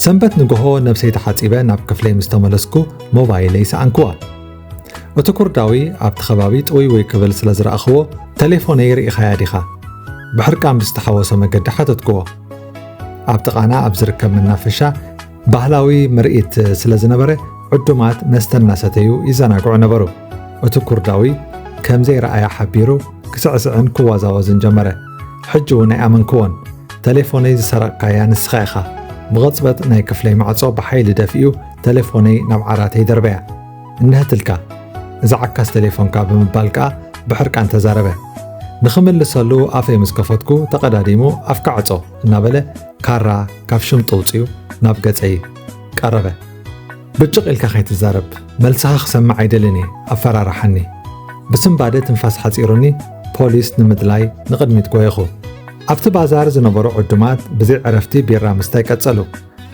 ሰንበት ንግሆ ነብሰይ ተሓጺበ ናብ ክፍለይ ምስ ተመለስኩ ሞባይለይ ሰኣንክዋ። እቲ ኩርዳዊ ኣብቲ ከባቢ ጥውይውይ ክብል ስለ ዝረኣኽዎ፣ "ተሌፎነይ ርኢኻያ ዲኻ?" ብሕርቃን ብዝተሓወሶ መገዲ ሓተትክዎ። ኣብ ጥቓና ኣብ ዝርከብ መናፈሻ ባህላዊ ምርኢት ስለ ዝነበረ፣ ዕዱማት መስተ እናሰተዩ ይዘናግዑ ነበሩ። እቲ ኩርዳዊ ከም ዘይረኣያ ሓቢሩ ክስዕስዕን ክዋዛወዝን ጀመረ። ሕጂ እውን ኣይኣመንክዎን። "ተሌፎነይ ዝሰረቕካያ ንስኻ ኢኻ።" ብቕጽበት ናይ ክፍለይ ማዕጾ ብሓይሊ ደፊኡ፣ ተሌፎነይ ናብ ዓራተይ ደርበያ። "እንሀትልካ፣ እዛ ዓካስ ተሌፎንካ" ብምባል ከኣ ብሕርቃን ተዛረበ። ንኽምልሰሉ ኣፈይ ምስ ከፈትኩ፣ ተቐዳዲሙ "ኣፍካ ዕጾ" እናበለ ካራ ካብ ሽምጡ ኣውጺኡ ናብ ገጸይ ቀረበ። "ብጭቕ ኢልካ ከይትዛረብ፣ መልስኻ ክሰምዕ ኣይደልን እየ" ኣፈራርሓኒ። ብስንባደ ትንፋስ ሓጺሩኒ፣ ፖሊስ ንምድላይ ንቕድሚት ጎየኹ። ኣብቲ ባዛር ዝነበሩ ዕዱማት ብዘይ ዕረፍቲ ቢራ ምስታይ ቀጸሉ።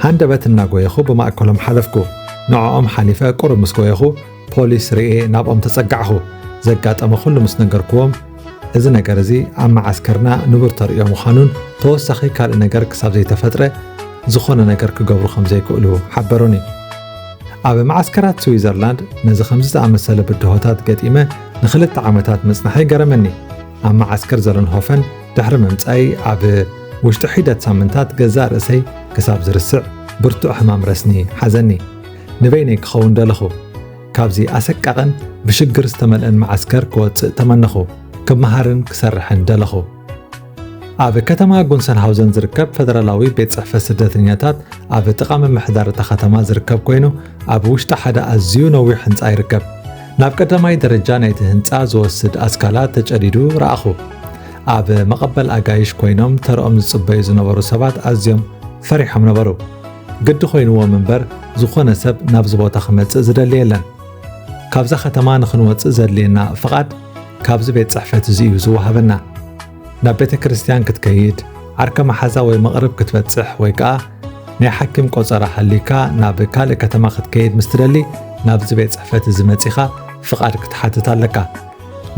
ሃንደበት እናጎየኹ ብማእከሎም ሓለፍኩ። ንዕኦም ሓሊፈ ቁሩብ ምስ ጎየኹ፣ ፖሊስ ርእየ ናብኦም ተጸጋዕኹ። ዘጋጠመ ኩሉ ምስ ነገርክዎም፣ እዚ ነገር እዚ ኣብ መዓስከርና ንቡር ተርእዮ ምዃኑን ተወሳኺ ካልእ ነገር ክሳብ ዘይተፈጥረ ዝኾነ ነገር ክገብሩ ከም ዘይክእሉ ሓበሩኒ። ኣብ መዓስከራት ስዊዘርላንድ ነዚ ከምዚ ዝኣመሰለ ብድሆታት ገጢመ ንኽልተ ዓመታት ምጽናሐይ ገረመኒ። ኣብ መዓስከር ዘለንሆፈን ድሕሪ ምምጻይ፣ ኣብ ውሽጢ ሒደት ሳምንታት ገዛእ ርእሰይ ክሳብ ዝርስዕ ብርቱዕ ሕማም ረስኒ ሓዘኒ። ንበይነይ ክኸውን ደለኹ። ካብዚ ኣሰቃቕን ብሽግር ዝተመልአን መዓስከር ክወጽእ ተመነኹ። ክመሃርን ክሰርሕን ደለኹ። ኣብ ከተማ ጉንሰንሃውዘን ዝርከብ ፈደራላዊ ቤት ጽሕፈት ስደተኛታት ኣብ ጥቓ ምምሕዳር እታ ከተማ ዝርከብ ኮይኑ፣ ኣብ ውሽጢ ሓደ ኣዝዩ ነዊሕ ህንጻ ይርከብ። ናብ ቀዳማይ ደረጃ ናይቲ ህንጻ ዝወስድ ኣስካላ ተጨዲዱ ረኣኹ። ኣብ መቐበል ኣጋይሽ ኮይኖም ተርኦም ዝጽበዩ ዝነበሩ ሰባት ኣዝዮም ፈሪሖም ነበሩ። ግዲ ኮይንዎም እምበር፣ ዝኾነ ሰብ ናብዚ ቦታ ክመጽእ ዝደሊ የለን። ካብዛ ከተማ ንኽንወጽእ ዘድልየና ፍቓድ ካብዚ ቤት ጽሕፈት እዚ እዩ ዝወሃበና። ናብ ቤተ ክርስቲያን ክትከይድ፣ ዓርከ መሓዛ ወይ መቕርብ ክትበጽሕ፣ ወይ ከኣ ናይ ሓኪም ቆጸራ ሃልዩካ ናብ ካልእ ከተማ ክትከይድ ምስ ትደሊ፣ ናብዚ ቤት ጽሕፈት እዚ መጺኻ ፍቓድ ክትሓትት ኣለካ።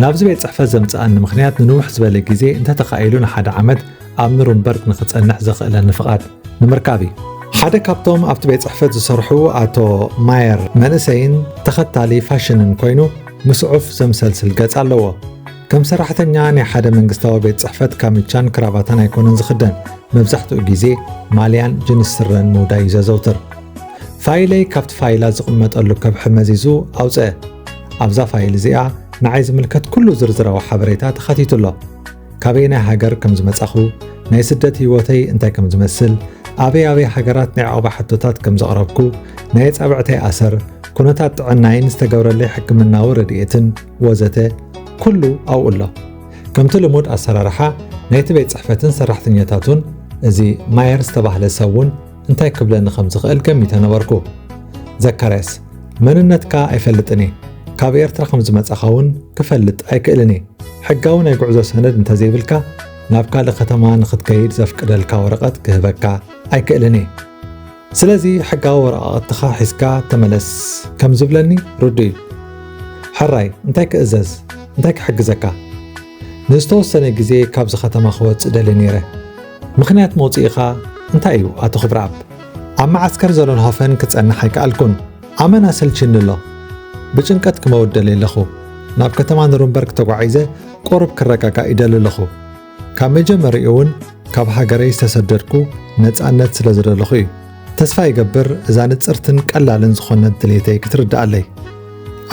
ናብዚ ቤት ጽሕፈት ዘምጽኣኒ ምኽንያት፣ ንንውሕ ዝበለ ግዜ፣ እንተተኻኢሉ ንሓደ ዓመት፣ ኣብ ኑርንበርግ ንኽጸንሕ ዘኽእለኒ ፍቓድ ንምርካብ እዩ። ሓደ ካብቶም ኣብቲ ቤት ጽሕፈት ዝሰርሑ ኣቶ ማየር፣ መንእሰይን ተኸታሊ ፋሽንን ኮይኑ፣ ምስ ዑፍ ዘምሰልስል ገጽ ኣለዎ። ከም ሰራሕተኛ ናይ ሓደ መንግስታዊ ቤት ጽሕፈት ካምቻን ክራቫታን ኣይኮነን ዝኽደን። መብዛሕትኡ ግዜ ማልያን ጅንስ ስረን ምውዳይ እዩ ዘዘውትር። ፋይለይ ካብቲ ፋይላት ዝቕመጠሉ ከብሒ መዚዙ ኣውጽአ። ኣብዛ ፋይል እዚኣ ንዓይ ዝምልከት ኩሉ ዝርዝራዊ ሓበሬታ ተኻቲቱ ኣሎ። ካበየናይ ሃገር ከም ዝመጻኹ፣ ናይ ስደት ህይወተይ እንታይ ከም ዝመስል፣ ኣበይ ኣበይ ሃገራት ናይ ዑቕባ ሕቶታት ከም ዘቕረብኩ፣ ናይ ኣጻብዕተይ ኣሰር፣ ኩነታት ጥዕናይን ዝተገብረለይ ሕክምናዊ ረድኤትን ወዘተ፣ ኩሉ ኣብኡ ኣሎ። ከምቲ ልሙድ ኣሰራርሓ ናይቲ ቤት ጽሕፈትን ሰራሕተኛታቱን፣ እዚ ማየር ዝተባህለ ሰብ እውን እንታይ ክብለኒ ከም ዝኽእል ገሚተ ነበርኩ። "ዘካርያስ፣ መንነትካ ኣይፈልጥን እየ። ካብ ኤርትራ ከም ዝመጻኻ እውን ክፈልጥ ኣይክእልን እየ። ሕጋዊ ናይ ጉዕዞ ሰነድ እንተዘይብልካ፣ ናብ ካልእ ከተማ ንኽትከይድ ዘፍቅደልካ ወረቐት ክህበካ ኣይክእልን እየ። ስለዚ ሕጋዊ ወረቓቕትኻ ሒዝካ ተመለስ" ከም ዝብለኒ ርዱእ እዩ። ሕራይ፣ እንታይ ክእዘዝ? እንታይ ክሕግዘካ? ንዝተወሰነ ግዜ ካብዚ ከተማ ክወጽእ ደልየ ነይረ። ምኽንያት መውጽኢኻ እንታይ እዩ፣ ኣቶ ክብረኣብ? ኣብ መዓስከር ዞለንሆፈን ክጸንሕ ኣይከኣልኩን። ኣመና ሰልችኒ ኣሎ። ብጭንቀት ክመውት ደልየ ኣለኹ። ናብ ከተማ ኑርንበርግ ተጓዒዘ ቁሩብ ክረጋጋእ ይደሊ ኣለኹ። ካብ መጀመሪኡ እውን ካብ ሃገረይ ዝተሰደድኩ ነጻነት ስለ ዝደለኹ እዩ። ተስፋ ይገብር እዛ ንጽርትን ቀላልን ዝኾነት ድሌተይ ክትርድኣለይ።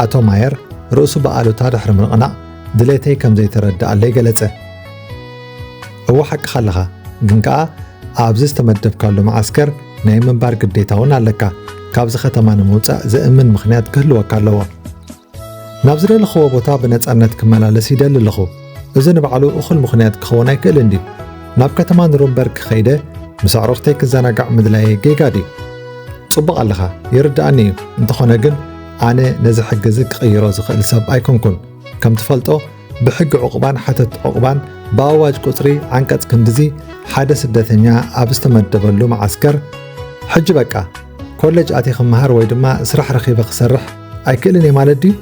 ኣቶ ማየር ርእሱ ብኣሉታ ድሕሪ ምንቕናቕ ድሌተይ ከም ዘይተረድኣለይ ገለጸ። እወ ሓቅኻ ኣለኻ፣ ግን ከኣ ኣብዚ ዝተመደብካሉ መዓስከር ናይ ምንባር ግዴታ እውን ኣለካ። ካብዚ ከተማ ንምውጻእ ዘእምን ምኽንያት ክህልወካ ኣለዎ። ናብ ዝደለኽዎ ቦታ ብነጻነት ክመላለስ ይደሊ ኣለኹ። እዚ ንባዕሉ እኹል ምኽንያት ክኸውን ኣይክእልን ድዩ? ናብ ከተማ ኑርንበርግ ከይደ ምስ ኣዕሩኽተይ ክዘናጋዕ ምድላየ ጌጋ ድዩ? ጽቡቕ ኣለኻ፣ ይርድኣኒ እዩ። እንተኾነ ግን ኣነ ነዚ ሕጊ እዚ ክቕይሮ ዝኽእል ሰብ ኣይኮንኩን። ከም ትፈልጦ ብሕጊ ዑቕባን ሓተት ዑቕባን ብኣዋጅ ቁጽሪ ዓንቀጽ ክንድዚ ሓደ ስደተኛ ኣብ ዝተመደበሉ መዓስከር ሕጂ በቃ ኮሌጅ ኣትየ ክመሃር ወይ ድማ ስራሕ ረኺበ ክሰርሕ ኣይክእልን እየ ማለት ድዩ?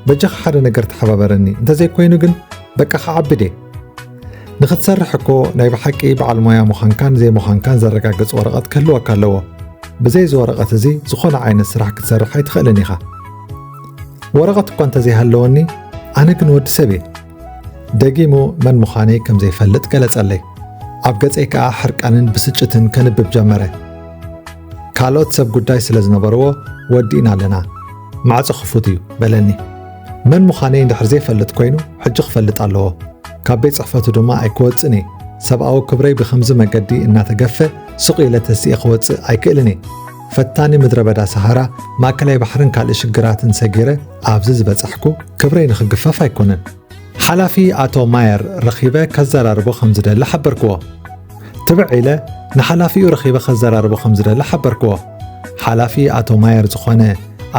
በጃኻ ሓደ ነገር ተሓባበረኒ፣ እንተዘይኮይኑ ግን በቃ ክዓብድ እየ። ንኽትሰርሕ እኮ ናይ ብሓቂ በዓል ሞያ ምዃንካን ዘይምዃንካን ዘረጋግጽ ወረቐት ክህልወካ ኣለዎ። ብዘይ እዚ ወረቐት እዚ ዝኾነ ዓይነት ስራሕ ክትሰርሕ ኣይትኽእልን ኢኻ። ወረቐት እኳ እንተዘይሃለወኒ ኣነ ግን ወዲ ሰብ እየ። ደጊሙ መን ምዃነይ ከም ዘይፈልጥ ገለጸለይ። ኣብ ገጸይ ከኣ ሕርቃንን ብስጭትን ከንብብ ጀመረ። ካልኦት ሰብ ጉዳይ ስለ ዝነበርዎ ወዲእና ኣለና። ማዕጾ ክፉት እዩ በለኒ። መን ምዃነይ እንድሕር ዘይፈልጥ ኮይኑ ሕጂ ክፈልጥ ኣለዎ። ካብ ቤት ጽሕፈቱ ድማ ኣይክወጽእን እየ። ሰብኣዊ ክብረይ ብኸምዚ መገዲ እናተገፈ ሱቕ ኢለ ተሲኤ ክወጽእ ኣይክእልን እየ። ፈታኒ ምድረ በዳ ሰሃራ፣ ማእከላይ ባሕርን ካልእ ሽግራትን ሰጊረ ኣብዚ ዝበጻሕኩ ክብረይ ንኽግፈፍ ኣይኮነን። ሓላፊ ኣቶ ማየር ረኺበ ከዘራርቦ ከም ዝደሊ ሓበርክዎ። ትብዕ ኢለ ንሓላፊኡ ረኺበ ከዘራርቦ ከም ዝደሊ ሓበርክዎ። ሓላፊ ኣቶ ማየር ዝኾነ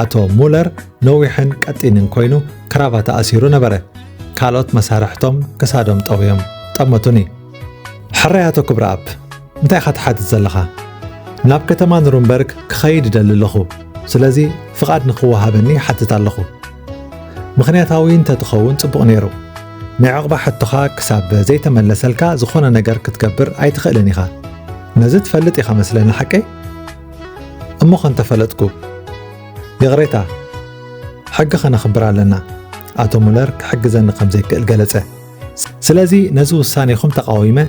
ኣቶ ሙለር ነዊሕን ቀጢንን ኮይኑ ክራቫታ ኣሲሩ ነበረ። ካልኦት መሳርሕቶም ክሳዶም ጠውዮም ጠመቱኒ። ሕራይ ኣቶ ክብረኣብ፣ እንታይ ኢኻ ትሓትት ዘለኻ? ናብ ከተማ ኑርንበርግ ክኸይድ እደሊ ኣለኹ። ስለዚ ፍቓድ ንኽወሃበኒ ይሓትት ኣለኹ። ምኽንያታዊ እንተትኸውን ጽቡቕ ነይሩ። ናይ ዑቕባ ሕቶኻ ክሳብ ዘይተመለሰልካ ዝኾነ ነገር ክትገብር ኣይትኽእልን ኢኻ። ነዚ ትፈልጥ ኢኻ መስለኒ፣ ሓቀይ? እሞ ከንተፈለጥኩ። ይቕሬታ፣ ሕጊ ኸነኽብር ኣለና። ኣቶ ሙለር ክሕግዘኒ ከም ዘይክእል ገለጸ። ስለዚ ነዚ ውሳኔኹም ተቓዊመ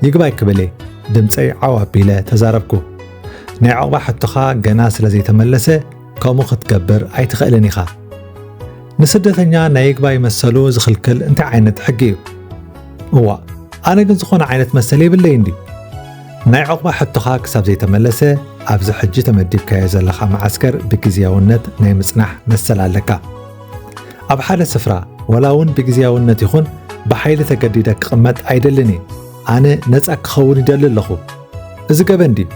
ይግባይ ክብል እየ። ድምጸይ ዓው ኣቢለ ተዛረብኩ። ናይ ዑቕባ ሕቶኻ ገና ስለ ዘይተመለሰ ከምኡ ክትገብር ኣይትኽእልን ኢኻ። ንስደተኛ ናይ ይግባይ መሰሉ ዝኽልክል እንታይ ዓይነት ሕጊ እዩ? እዋእ፣ ኣነ ግን ዝኾነ ዓይነት መሰል የብለይን ድዩ? ናይ ዑቕባ ሕቶኻ ክሳብ ዘይተመለሰ ኣብዚ ሕጂ ተመዲብካዮ ዘለኻ መዓስከር ብግዝያውነት ናይ ምጽናሕ መሰል ኣለካ። ኣብ ሓደ ስፍራ ዋላ እውን ብግዝያውነት ይኹን ብሓይሊ ተገዲደ ክቕመጥ ኣይደልን እየ። ኣነ ነጻ ክኸውን ይደሊ ኣለኹ። እዚ ገበን ድዩ?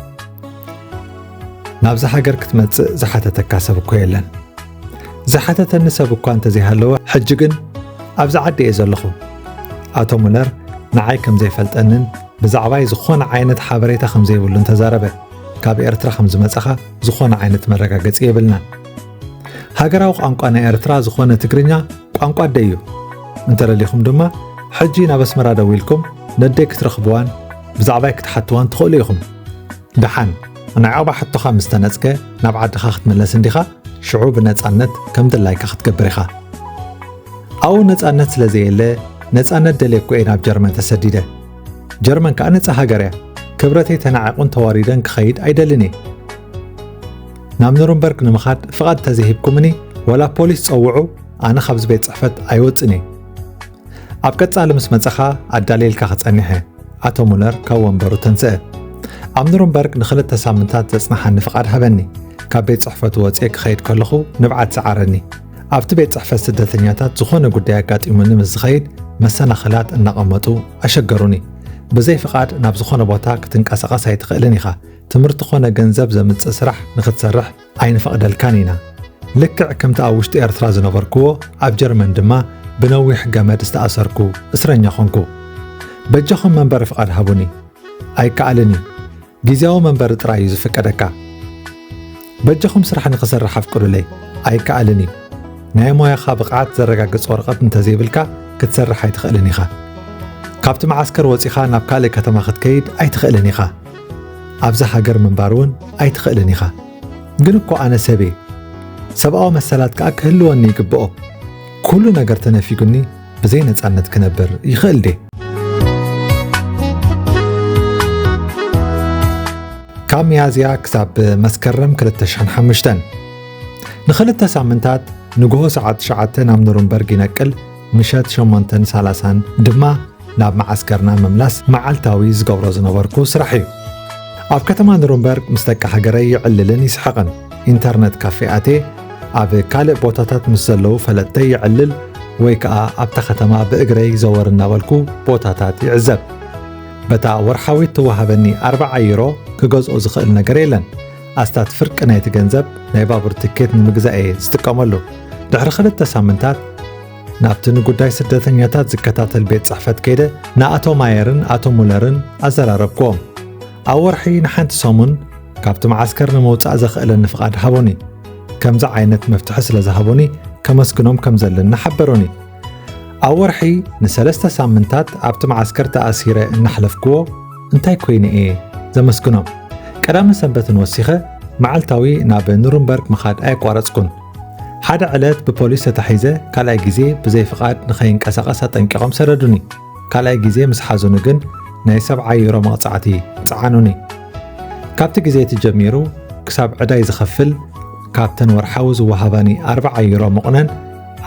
ናብዚ ሃገር ክትመጽእ ዝሓተተካ ሰብ እኮ የለን። ዝሓተተኒ ሰብ እኳ እንተዘይሃለወ፣ ሕጂ ግን ኣብዚ ዓዲ እየ ዘለኹ። ኣቶ ሙለር ንዓይ ከም ዘይፈልጠንን ብዛዕባይ ዝኾነ ዓይነት ሓበሬታ ከም ዘይብሉን ተዛረበ። ካብ ኤርትራ ከም ዝመጻኻ ዝኾነ ዓይነት መረጋገጺ የብልናን። ሃገራዊ ቋንቋ ናይ ኤርትራ ዝኾነ ትግርኛ ቋንቋ ኣደይ እዩ። እንተደሊኹም ድማ ሕጂ ናብ ኣስመራ ደዊልኩም ነደይ ክትረኽብዋን ብዛዕባይ ክትሓትዋን ትኽእሉ ኢኹም። ደሓን፣ ናይ ዑቕባ ሕቶኻ ምስ ተነጽገ ናብ ዓድኻ ክትምለስ እንዲኻ፣ ሽዑ ብነጻነት ከም ድላይካ ክትገብር ኢኻ። ኣብኡ ነጻነት ስለ ዘየለ፣ ነጻነት ደልየ እኮ እየ ናብ ጀርመን ተሰዲደ። ጀርመን ከኣ ነጻ ሃገር እያ። ክብረተይ ተናዒቑን ተዋሪደን ክኸይድ ኣይደልን እየ። ናብ ኑርንበርግ ንምኻድ ፍቓድ ተዘይሂብኩምኒ፣ ወላ ፖሊስ ጸውዑ፣ ኣነ ካብዚ ቤት ጽሕፈት ኣይወጽን እየ። ኣብ ቀጻሊ ምስ መጻኻ ኣዳልየልካ ክጸንሕ እየ። ኣቶ ሙለር ካብ ወንበሩ ተንስአ። ኣብ ኑርንበርግ ንኽልተ ሳምንታት ዘጽንሓኒ ፍቓድ ሃበኒ። ካብ ቤት ጽሕፈቱ ወጺኤ ክኸይድ ከለኹ ንብዓት ሰዓረኒ። ኣብቲ ቤት ጽሕፈት ስደተኛታት ዝኾነ ጉዳይ ኣጋጢሙኒ ምስ ዝኸይድ መሰናኽላት እናቐመጡ ኣሸገሩኒ። ብዘይ ፍቓድ ናብ ዝኾነ ቦታ ክትንቀሳቐስ ኣይትኽእልን ኢኻ። ትምህርቲ ኾነ ገንዘብ ዘምጽእ ስራሕ ንኽትሰርሕ ኣይንፈቕደልካን ኢና። ልክዕ ከምቲ ኣብ ውሽጢ ኤርትራ ዝነበርክዎ ኣብ ጀርመን ድማ ብነዊሕ ገመድ ዝተኣሰርኩ እስረኛ ኾንኩ። በጃኹም መንበሪ ፍቓድ ሃቡኒ። ኣይከኣልን እዩ። ግዝያዊ መንበሪ ጥራይ እዩ ዝፍቀደካ። በጃኹም ስራሕ ንኽሰርሕ ኣፍቅዱለይ። ኣይከኣልን እዩ። ናይ ሞያኻ ብቕዓት ዘረጋግጽ ወረቐት እንተዘይብልካ ክትሰርሕ ኣይትኽእልን ኢኻ። ካብቲ መዓስከር ወጺኻ ናብ ካልእ ከተማ ክትከይድ ኣይትኽእልን ኢኻ። ኣብዛ ሃገር ምንባር እውን ኣይትኽእልን ኢኻ። ግን እኮ ኣነ ሰብ እየ። ሰብኣዊ መሰላት ከኣ ክህልወኒ ይግብኦ። ኩሉ ነገር ተነፊጉኒ ብዘይ ነጻነት ክነብር ይኽእል ድየ? ካብ ሚያዝያ ክሳብ መስከረም ክልተ ሽሕን ሓሙሽተን። ንኽልተ ሳምንታት ንግሆ ሰዓት ትሽዓተ ናብ ኑርንበርግ ይነቅል፣ ምሸት ሸሞንተን ሰላሳን ድማ ናብ መዓስከርና ምምላስ መዓልታዊ ዝገብሮ ዝነበርኩ ስራሕ እዩ። ኣብ ከተማ ኑርንበርግ ምስ ደቂ ሃገረይ ይዕልልን ይስሕቕን። ኢንተርነት ካፌ ኣትየ ኣብ ካልእ ቦታታት ምስ ዘለዉ ፈለጥተይ ይዕልል ወይ ከኣ ኣብታ ከተማ ብእግረይ ዘወር እናበልኩ ቦታታት ይዕዘብ። በታ ወርሓዊት ትወሃበኒ ኣርብዓ ዩሮ ክገዝኦ ዝኽእል ነገር የለን። ኣስታት ፍርቂ ናይቲ ገንዘብ ናይ ባቡር ትኬት ንምግዛእ እየ ዝጥቀመሉ። ድሕሪ ክልተ ሳምንታት ናብቲ ንጉዳይ ስደተኛታት ዝከታተል ቤት ጽሕፈት ከይደ ንኣቶ ማየርን ኣቶ ሙለርን ኣዘራረብክዎም። ኣብ ወርሒ ንሓንቲ ሰሙን ካብቲ መዓስከር ንምውጻእ ዘኽእለኒ ፍቓድ ሃቡኒ። ከምዚ ዓይነት መፍትሒ ስለ ዝሃቡኒ ከመስግኖም ከም ዘለኒ ሓበሩኒ። ኣብ ወርሒ ንሰለስተ ሳምንታት ኣብቲ መዓስከር ተኣሲረ እናሕለፍክዎ እንታይ ኮይነ እየ ዘመስግኖም? ቀዳምን ሰንበትን ወሲኸ መዓልታዊ ናብ ኑርንበርግ ምኻድ ኣየቋረጽኩን። ሓደ ዕለት ብፖሊስ ተታሒዘ ካልኣይ ግዜ ብዘይ ፍቓድ ንኸይንቀሳቐስ ኣጠንቂቖም ሰደዱኒ። ካልኣይ ግዜ ምስ ሓዙኒ ግን ናይ ሰብዓ ዩሮ መቕጻዕቲ ጸዓኑኒ። ካብቲ ግዜ እቲ ጀሚሩ ክሳብ ዕዳይ ዝኸፍል ካብተን ወርሓዊ ዝወሃባኒ ኣርብዓ ዩሮ ምቑነን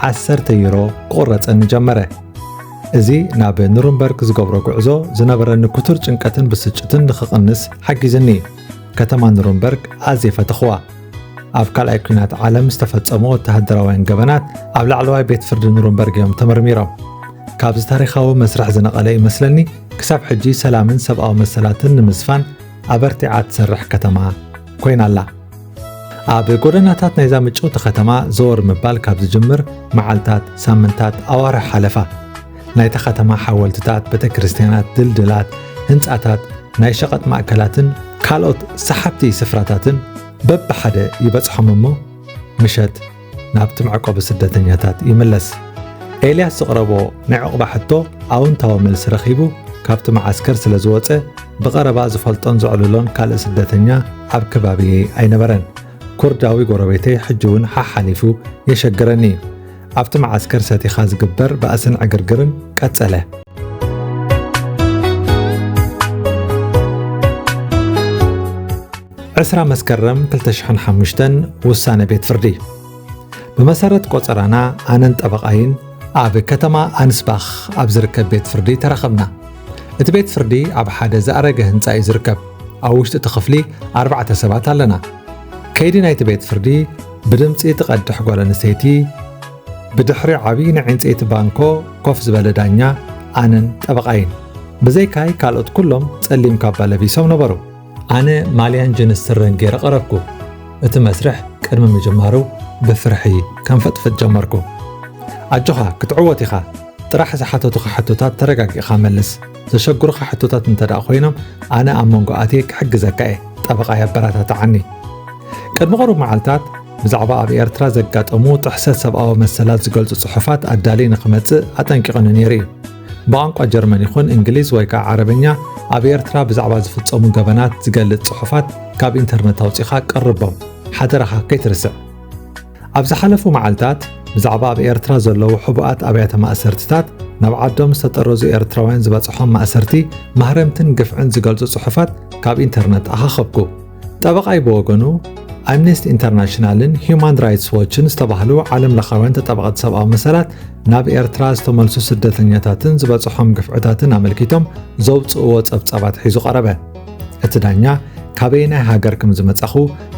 ዓሰርተ ዩሮ ክቑረጸኒ ጀመረ። እዚ ናብ ኑርንበርግ ዝገብሮ ጉዕዞ ዝነበረኒ ክቱር ጭንቀትን ብስጭትን ንኽቕንስ ሓጊዝኒ እዩ። ከተማ ኑርንበርግ ኣዝየ ፈተኽዋ። ኣብ ካልኣይ ኲናት ዓለም ዝተፈጸሙ ወተሃደራውያን ገበናት ኣብ ላዕለዋይ ቤት ፍርዲ ኑርንበርግ እዮም ተመርሚሮም። ካብዚ ታሪኻዊ መስርሕ ዝነቐለ ይመስለኒ ክሳብ ሕጂ ሰላምን ሰብኣዊ መሰላትን ንምስፋን ኣበርቲዓ ትሰርሕ ከተማ ኮይና ኣላ። ኣብ ጎደናታት ናይዛ ምጭውቲ ከተማ ዘወር ምባል ካብ ዝጅምር መዓልታት፣ ሳምንታት፣ ኣዋርሕ ሓለፋ። ናይታ ከተማ ሓወልትታት፣ ቤተ ክርስቲያናት፣ ድልድላት፣ ህንጻታት፣ ናይ ሸቐጥ ማእከላትን ካልኦት ሰሓብቲ ስፍራታትን በብሓደ ይበጽሖም እሞ ምሸት ናብቲ መዕቆቢ ስደተኛታት ይምለስ። ኤልያስ ዘቕረቦ ናይ ዑቕባ ሕቶ ኣውንታዊ መልሲ ረኺቡ ካብቲ መዓስከር ስለ ዝወጸ ብቐረባ ዝፈልጦን ዘዕልሎን ካልእ ስደተኛ ኣብ ከባቢየይ ኣይነበረን። ኩርዳዊ ጎረቤተይ ሕጂ እውን ሓሓሊፉ የሸግረኒ እዩ። ኣብቲ መዓስከር ሰቲኻ ዝግበር ባእስን ዕግርግርን ቀጸለ። ዕስራ መስከረም ክልተ ሽሕን ሓሙሽተን ውሳነ ቤት ፍርዲ። ብመሰረት ቆጸራና ኣነን ጠበቓይን ኣብ ከተማ ኣንስባኽ ኣብ ዝርከብ ቤት ፍርዲ ተራኸብና። እቲ ቤት ፍርዲ ኣብ ሓደ ዝኣረገ ህንጻ እዩ ዝርከብ። ኣብ ውሽጢ እቲ ክፍሊ ኣርባዕተ ሰባት ኣለና። ከይዲ ናይቲ ቤት ፍርዲ ብድምጺ ትቐድሕ ጓል ኣንስተይቲ፣ ብድሕሪ ዓቢ ናይ ዕንጸይቲ ባንኮ ኮፍ ዝበለ ዳኛ፣ ኣነን ጠበቓይን። ብዘይካይ ካልኦት ኩሎም ጸሊም ካባ ለቢሶም ነበሩ። ኣነ ማልያን ጅንስ ስረን ገይረ ቀረብኩ። እቲ መስርሕ ቅድሚ ምጅማሩ ብፍርሒ ከንፈጥፍጥ ጀመርኩ። ኣጆኻ ክትዕወት ኢኻ። ጥራሕ ዝሓተቱኻ ሕቶታት ተረጋጊእኻ መልስ። ዘሸግሩኻ ሕቶታት እንተ ደኣ ኮይኖም ኣነ ኣብ መንጎ ኣትየ ክሕግዘካ እየ፣ ጠበቓይ ኣበረታትዓኒ። ቅድሚ ቁሩብ መዓልታት ብዛዕባ ኣብ ኤርትራ ዘጋጠሙ ጥሕሰት ሰብኣዊ መሰላት ዝገልጹ ጽሑፋት ኣዳልዩ ንኽመጽእ ኣጠንቂቑኒ ነይሩ እዩ። ብቋንቋ ጀርመን ይኹን እንግሊዝ ወይ ከኣ ዓረብኛ ኣብ ኤርትራ ብዛዕባ ዝፍጸሙ ገበናት ዝገልጽ ጽሑፋት ካብ ኢንተርነት ኣውጺኻ ቀርቦም። ሓደራኻ ከይትርስዕ። ኣብ ዝሓለፉ መዓልታት ብዛዕባ ኣብ ኤርትራ ዘለዉ ሕቡኣት ኣብያተ ማእሰርትታት ናብ ዓዶም ዝተጠረዙ ኤርትራውያን ዝበጽሖም ማእሰርቲ፣ ማህረምትን ግፍዕን ዝገልጹ ጽሑፋት ካብ ኢንተርነት ኣኻኸብኩ። ጠበቓይ ብወገኑ፣ ኣምነስቲ ኢንተርናሽናልን ሂዩማን ራይትስ ዎችን ዝተባህሉ ዓለም ለኻውያን ተጣበቕቲ ሰብኣዊ መሰላት ናብ ኤርትራ ዝተመልሱ ስደተኛታትን ዝበጽሖም ግፍዕታትን ኣመልኪቶም ዘውጽእዎ ጸብጻባት ሒዙ ቀረበ። እቲ ዳኛ፣ ካበየናይ ሃገር ከም ዝመጻኹ፣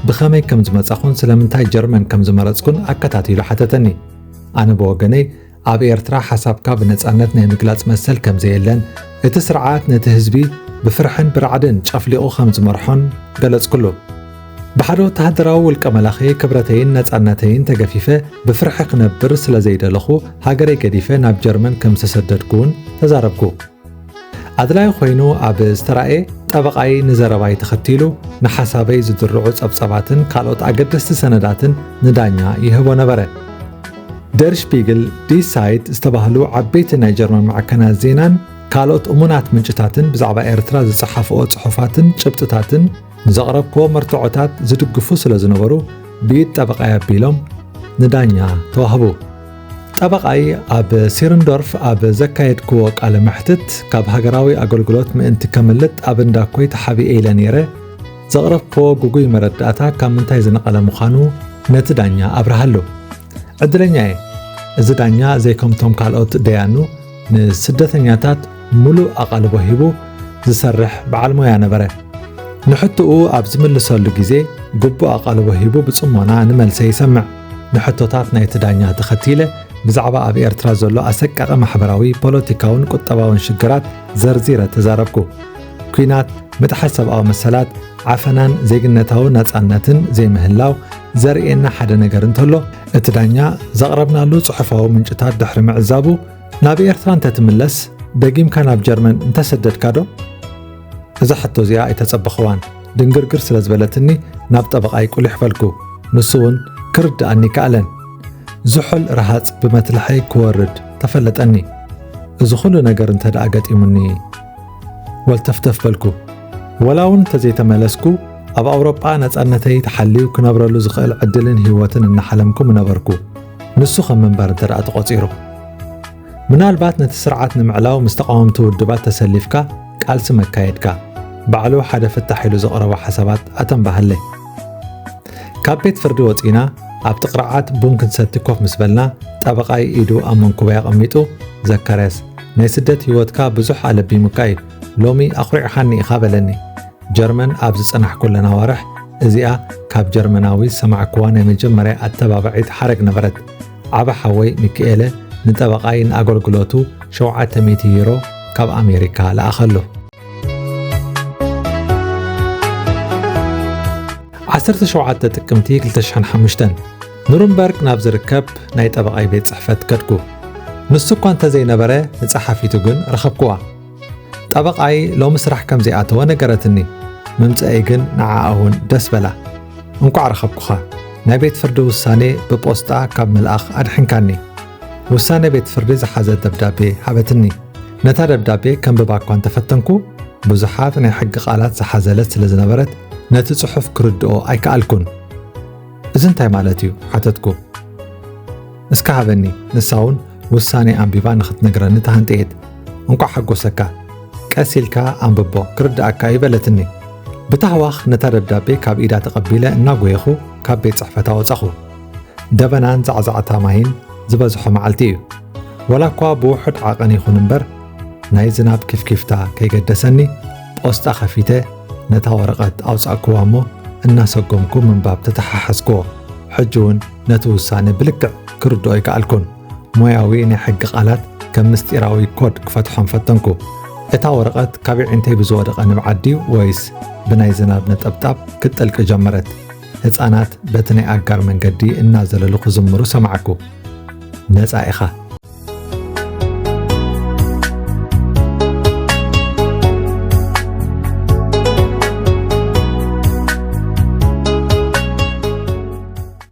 ብኸመይ ከም ዝመጻኹን ስለምንታይ ጀርመን ከም ዝመረጽኩን ኣከታቲሉ ሓተተኒ። ኣነ ብወገነይ፣ ኣብ ኤርትራ ሓሳብካ ብነጻነት ናይ ምግላጽ መሰል ከም ዘየለን፣ እቲ ስርዓት ነቲ ህዝቢ ብፍርሕን ብራዕድን ጨፍሊቑ ከም ዝመርሖን ገለጽኩሉ። ብሓደ ወተሃደራዊ ውልቀ መላኺ ክብረተይን ነጻነተይን ተገፊፈ ብፍርሒ ክነብር ስለ ዘይደለኹ፣ ሃገረይ ገዲፈ ናብ ጀርመን ከም ዝተሰደድኩ እውን ተዛረብኩ። ኣድላዪ ኮይኑ ኣብ ዝተራእየ፣ ጠበቓይ ንዘረባይ ተኸቲሉ ንሓሳበይ ዝድርዑ ጸብጻባትን ካልኦት ኣገደስቲ ሰነዳትን ንዳኛ ይህቦ ነበረ። ደር ሽፒግል፣ ዲ ሳይት ዝተባህሉ ዓበይቲ ናይ ጀርመን ማዕከናት ዜናን ካልኦት እሙናት ምንጭታትን ብዛዕባ ኤርትራ ዝጸሓፍኦ ጽሑፋትን ጭብጥታትን ንዘቕረብክዎ መርትዖታት ዝድግፉ ስለ ዝነበሩ፣ ብኢድ ጠበቓይ ኣቢሎም ንዳኛ ተዋህቡ። ጠበቓይ ኣብ ሲርንዶርፍ ኣብ ዘካየድክዎ ቃለ መሕትት፣ ካብ ሃገራዊ ኣገልግሎት ምእንቲ ከምልጥ ኣብ እንዳ ኮይ ተሓቢኤ ኢለ ነይረ፣ ዘቕረብክዎ ግጉይ መረዳእታ ካብ ምንታይ ዝነቐለ ምዃኑ ነቲ ዳኛ ኣብርሃሉ። ዕድለኛ እየ። እዚ ዳኛ ዘይከምቶም ካልኦት ደያኑ ንስደተኛታት ምሉእ ኣቓልቦ ሂቡ ዝሰርሕ በዓል ሞያ ነበረ። ንሕቶኡ ኣብ ዝምልሰሉ ግዜ ግቡእ ኣቓልቦ ሂቡ ብጽሞና ንመልሰ ይሰምዕ። ንሕቶታት ናይቲ ዳኛ ተኸቲለ ብዛዕባ ኣብ ኤርትራ ዘሎ ኣሰቃቒ ማሕበራዊ፣ ፖለቲካውን ቁጠባውን ሽግራት ዘርዚረ ተዛረብኩ። ኲናት፣ ምጥሓስ ሰብኣዊ መሰላት፣ ዓፈናን ዜግነታዊ ናጻነትን ዘይምህላው ዘርእየና ሓደ ነገር እንተሎ፣ እቲ ዳኛ ዘቕረብናሉ ጽሑፋዊ ምንጭታት ድሕሪ ምዕዛቡ፣ ናብ ኤርትራ እንተትምለስ ደጊምካ ናብ ጀርመን እንተሰደድካ ዶ? እዛ ሕቶ እዚኣ ኣይተጸበኽዋን። ድንግርግር ስለ ዝበለትኒ ናብ ጠበቓይ ቁሊሕ በልኩ። ንሱ እውን ክርድኣኒ ከኣለን። ዝሑል ረሃጽ ብመትልሐይ ክወርድ ተፈለጠኒ። እዚ ኩሉ ነገር እንተ ደኣ ገጢሙኒ፣ ወልተፍተፍ በልኩ። ወላ እውን እንተዘይተመለስኩ፣ ኣብ ኣውሮጳ ነጻነተይ ተሓልዩ ክነብረሉ ዝኽእል ዕድልን ህይወትን እናሓለምኩ ምነበርኩ። ንሱ ከም ምንባር እንተ ደኣ ተቖጺሩ። ምናልባት ነቲ ስርዓት ንምዕላው ምስ ተቓወምቲ ውድባት ተሰሊፍካ ቃልሲ መካየድካ፣ ባዕሉ ሓደ ፍታሕ ኢሉ ዘቕረቦ ሓሳባት ኣተንባሃለይ። ካብ ቤት ፍርዲ ወጺና ኣብቲ ቅርዓት ቡን ክንሰቲ ኮፍ ምስ በልና፣ ጠበቓይ ኢዱ ኣብ መንኩበይ ኣቐሚጡ፣ "ዘካርያስ፣ ናይ ስደት ህይወትካ ብዙሕ ኣለቢሙካ እዩ። ሎሚ ኣኹሪዕኻኒ ኢኻ" በለኒ። ጀርመን ኣብ ዝጸናሕኩለን ኣዋርሕ እዚኣ፣ ካብ ጀርመናዊ ዝሰማዕክዋ ናይ መጀመርያ ኣተባባዒት ሓረግ ነበረት። ዓቢ ሓወይ ሚኪኤለ ንጠበቓይ ንኣገልግሎቱ ሸውዓተ ሚእቲ ዩሮ ካብ ኣሜሪካ ለኣኸሉ። ዓሰርተ ሸውዓተ ጥቅምቲ ክልተ ሽሕን ሓሙሽተን፣ ኑርንበርግ ናብ ዝርከብ ናይ ጠበቓይ ቤት ጽሕፈት ከድኩ። ንሱ እኳ እንተዘይነበረ፣ ንጸሓፊቱ ግን ረኸብክዋ። ጠበቓይ ሎሚ ስራሕ ከም ዘይኣተወ ነገረትኒ። ምምጽኣይ ግን ንዓኣ እውን ደስ በላ። "እንቋዕ ረኸብኩኻ። ናይ ቤት ፍርዲ ውሳኔ ብፖስጣ ካብ ምልኣኽ ኣድሒንካኒ።" ውሳኔ ቤት ፍርዲ ዝሓዘ ደብዳቤ ሃበትኒ። ነታ ደብዳቤ ከንብባ እኳ እንተፈተንኩ፣ ብዙሓት ናይ ሕጊ ቃላት ዝሓዘለት ስለ ዝነበረት፣ ነቲ ጽሑፍ ክርድኦ ኣይከኣልኩን። "እዚ እንታይ ማለት እዩ?" ሓተትኩ። "እስከ ሃበኒ፣ ንሳ እውን ውሳኔ ኣንቢባ ንኽትነግረኒ ተሃንጥየት። እንቋዕ ሓጎሰካ። ቀስ ኢልካ ኣንብቦ፣ ክርድኣካ እዩ" በለትኒ። ብታህዋኽ ነታ ደብዳቤ ካብ ኢዳ ተቐቢለ እናጎየኹ ካብ ቤት ጽሕፈታ ወጻኹ። ደበናን ዛዕዛዕታ ማይን ዝበዝሖ መዓልቲ እዩ። ወላ እኳ ብውሑድ ዓቐን ይኹን እምበር፣ ናይ ዝናብ ኪፍኪፍታ ከይገደሰኒ፣ ፖስጣ ከፊተ ነታ ወረቐት ኣውጻእክዋ እሞ፣ እናሰጎምኩ ምንባብ ተተሓሓዝክዎ። ሕጂ እውን ነቲ ውሳነ ብልክዕ ክርድኦ ኣይከኣልኩን። ሞያዊ ናይ ሕጊ ቃላት ከም ምስጢራዊ ኮድ ክፈትሖም ፈተንኩ። እታ ወረቐት ካብ የዒንተይ ብዝወደቐ ንብዓት ድዩ ወይስ ብናይ ዝናብ ነጠብጣብ ክትጠልቂ ጀመረት? ህጻናት በቲ ናይ ኣጋር መንገዲ እናዘለሉ ክዝምሩ ሰማዕኩ። "ነጻ ኢኻ፣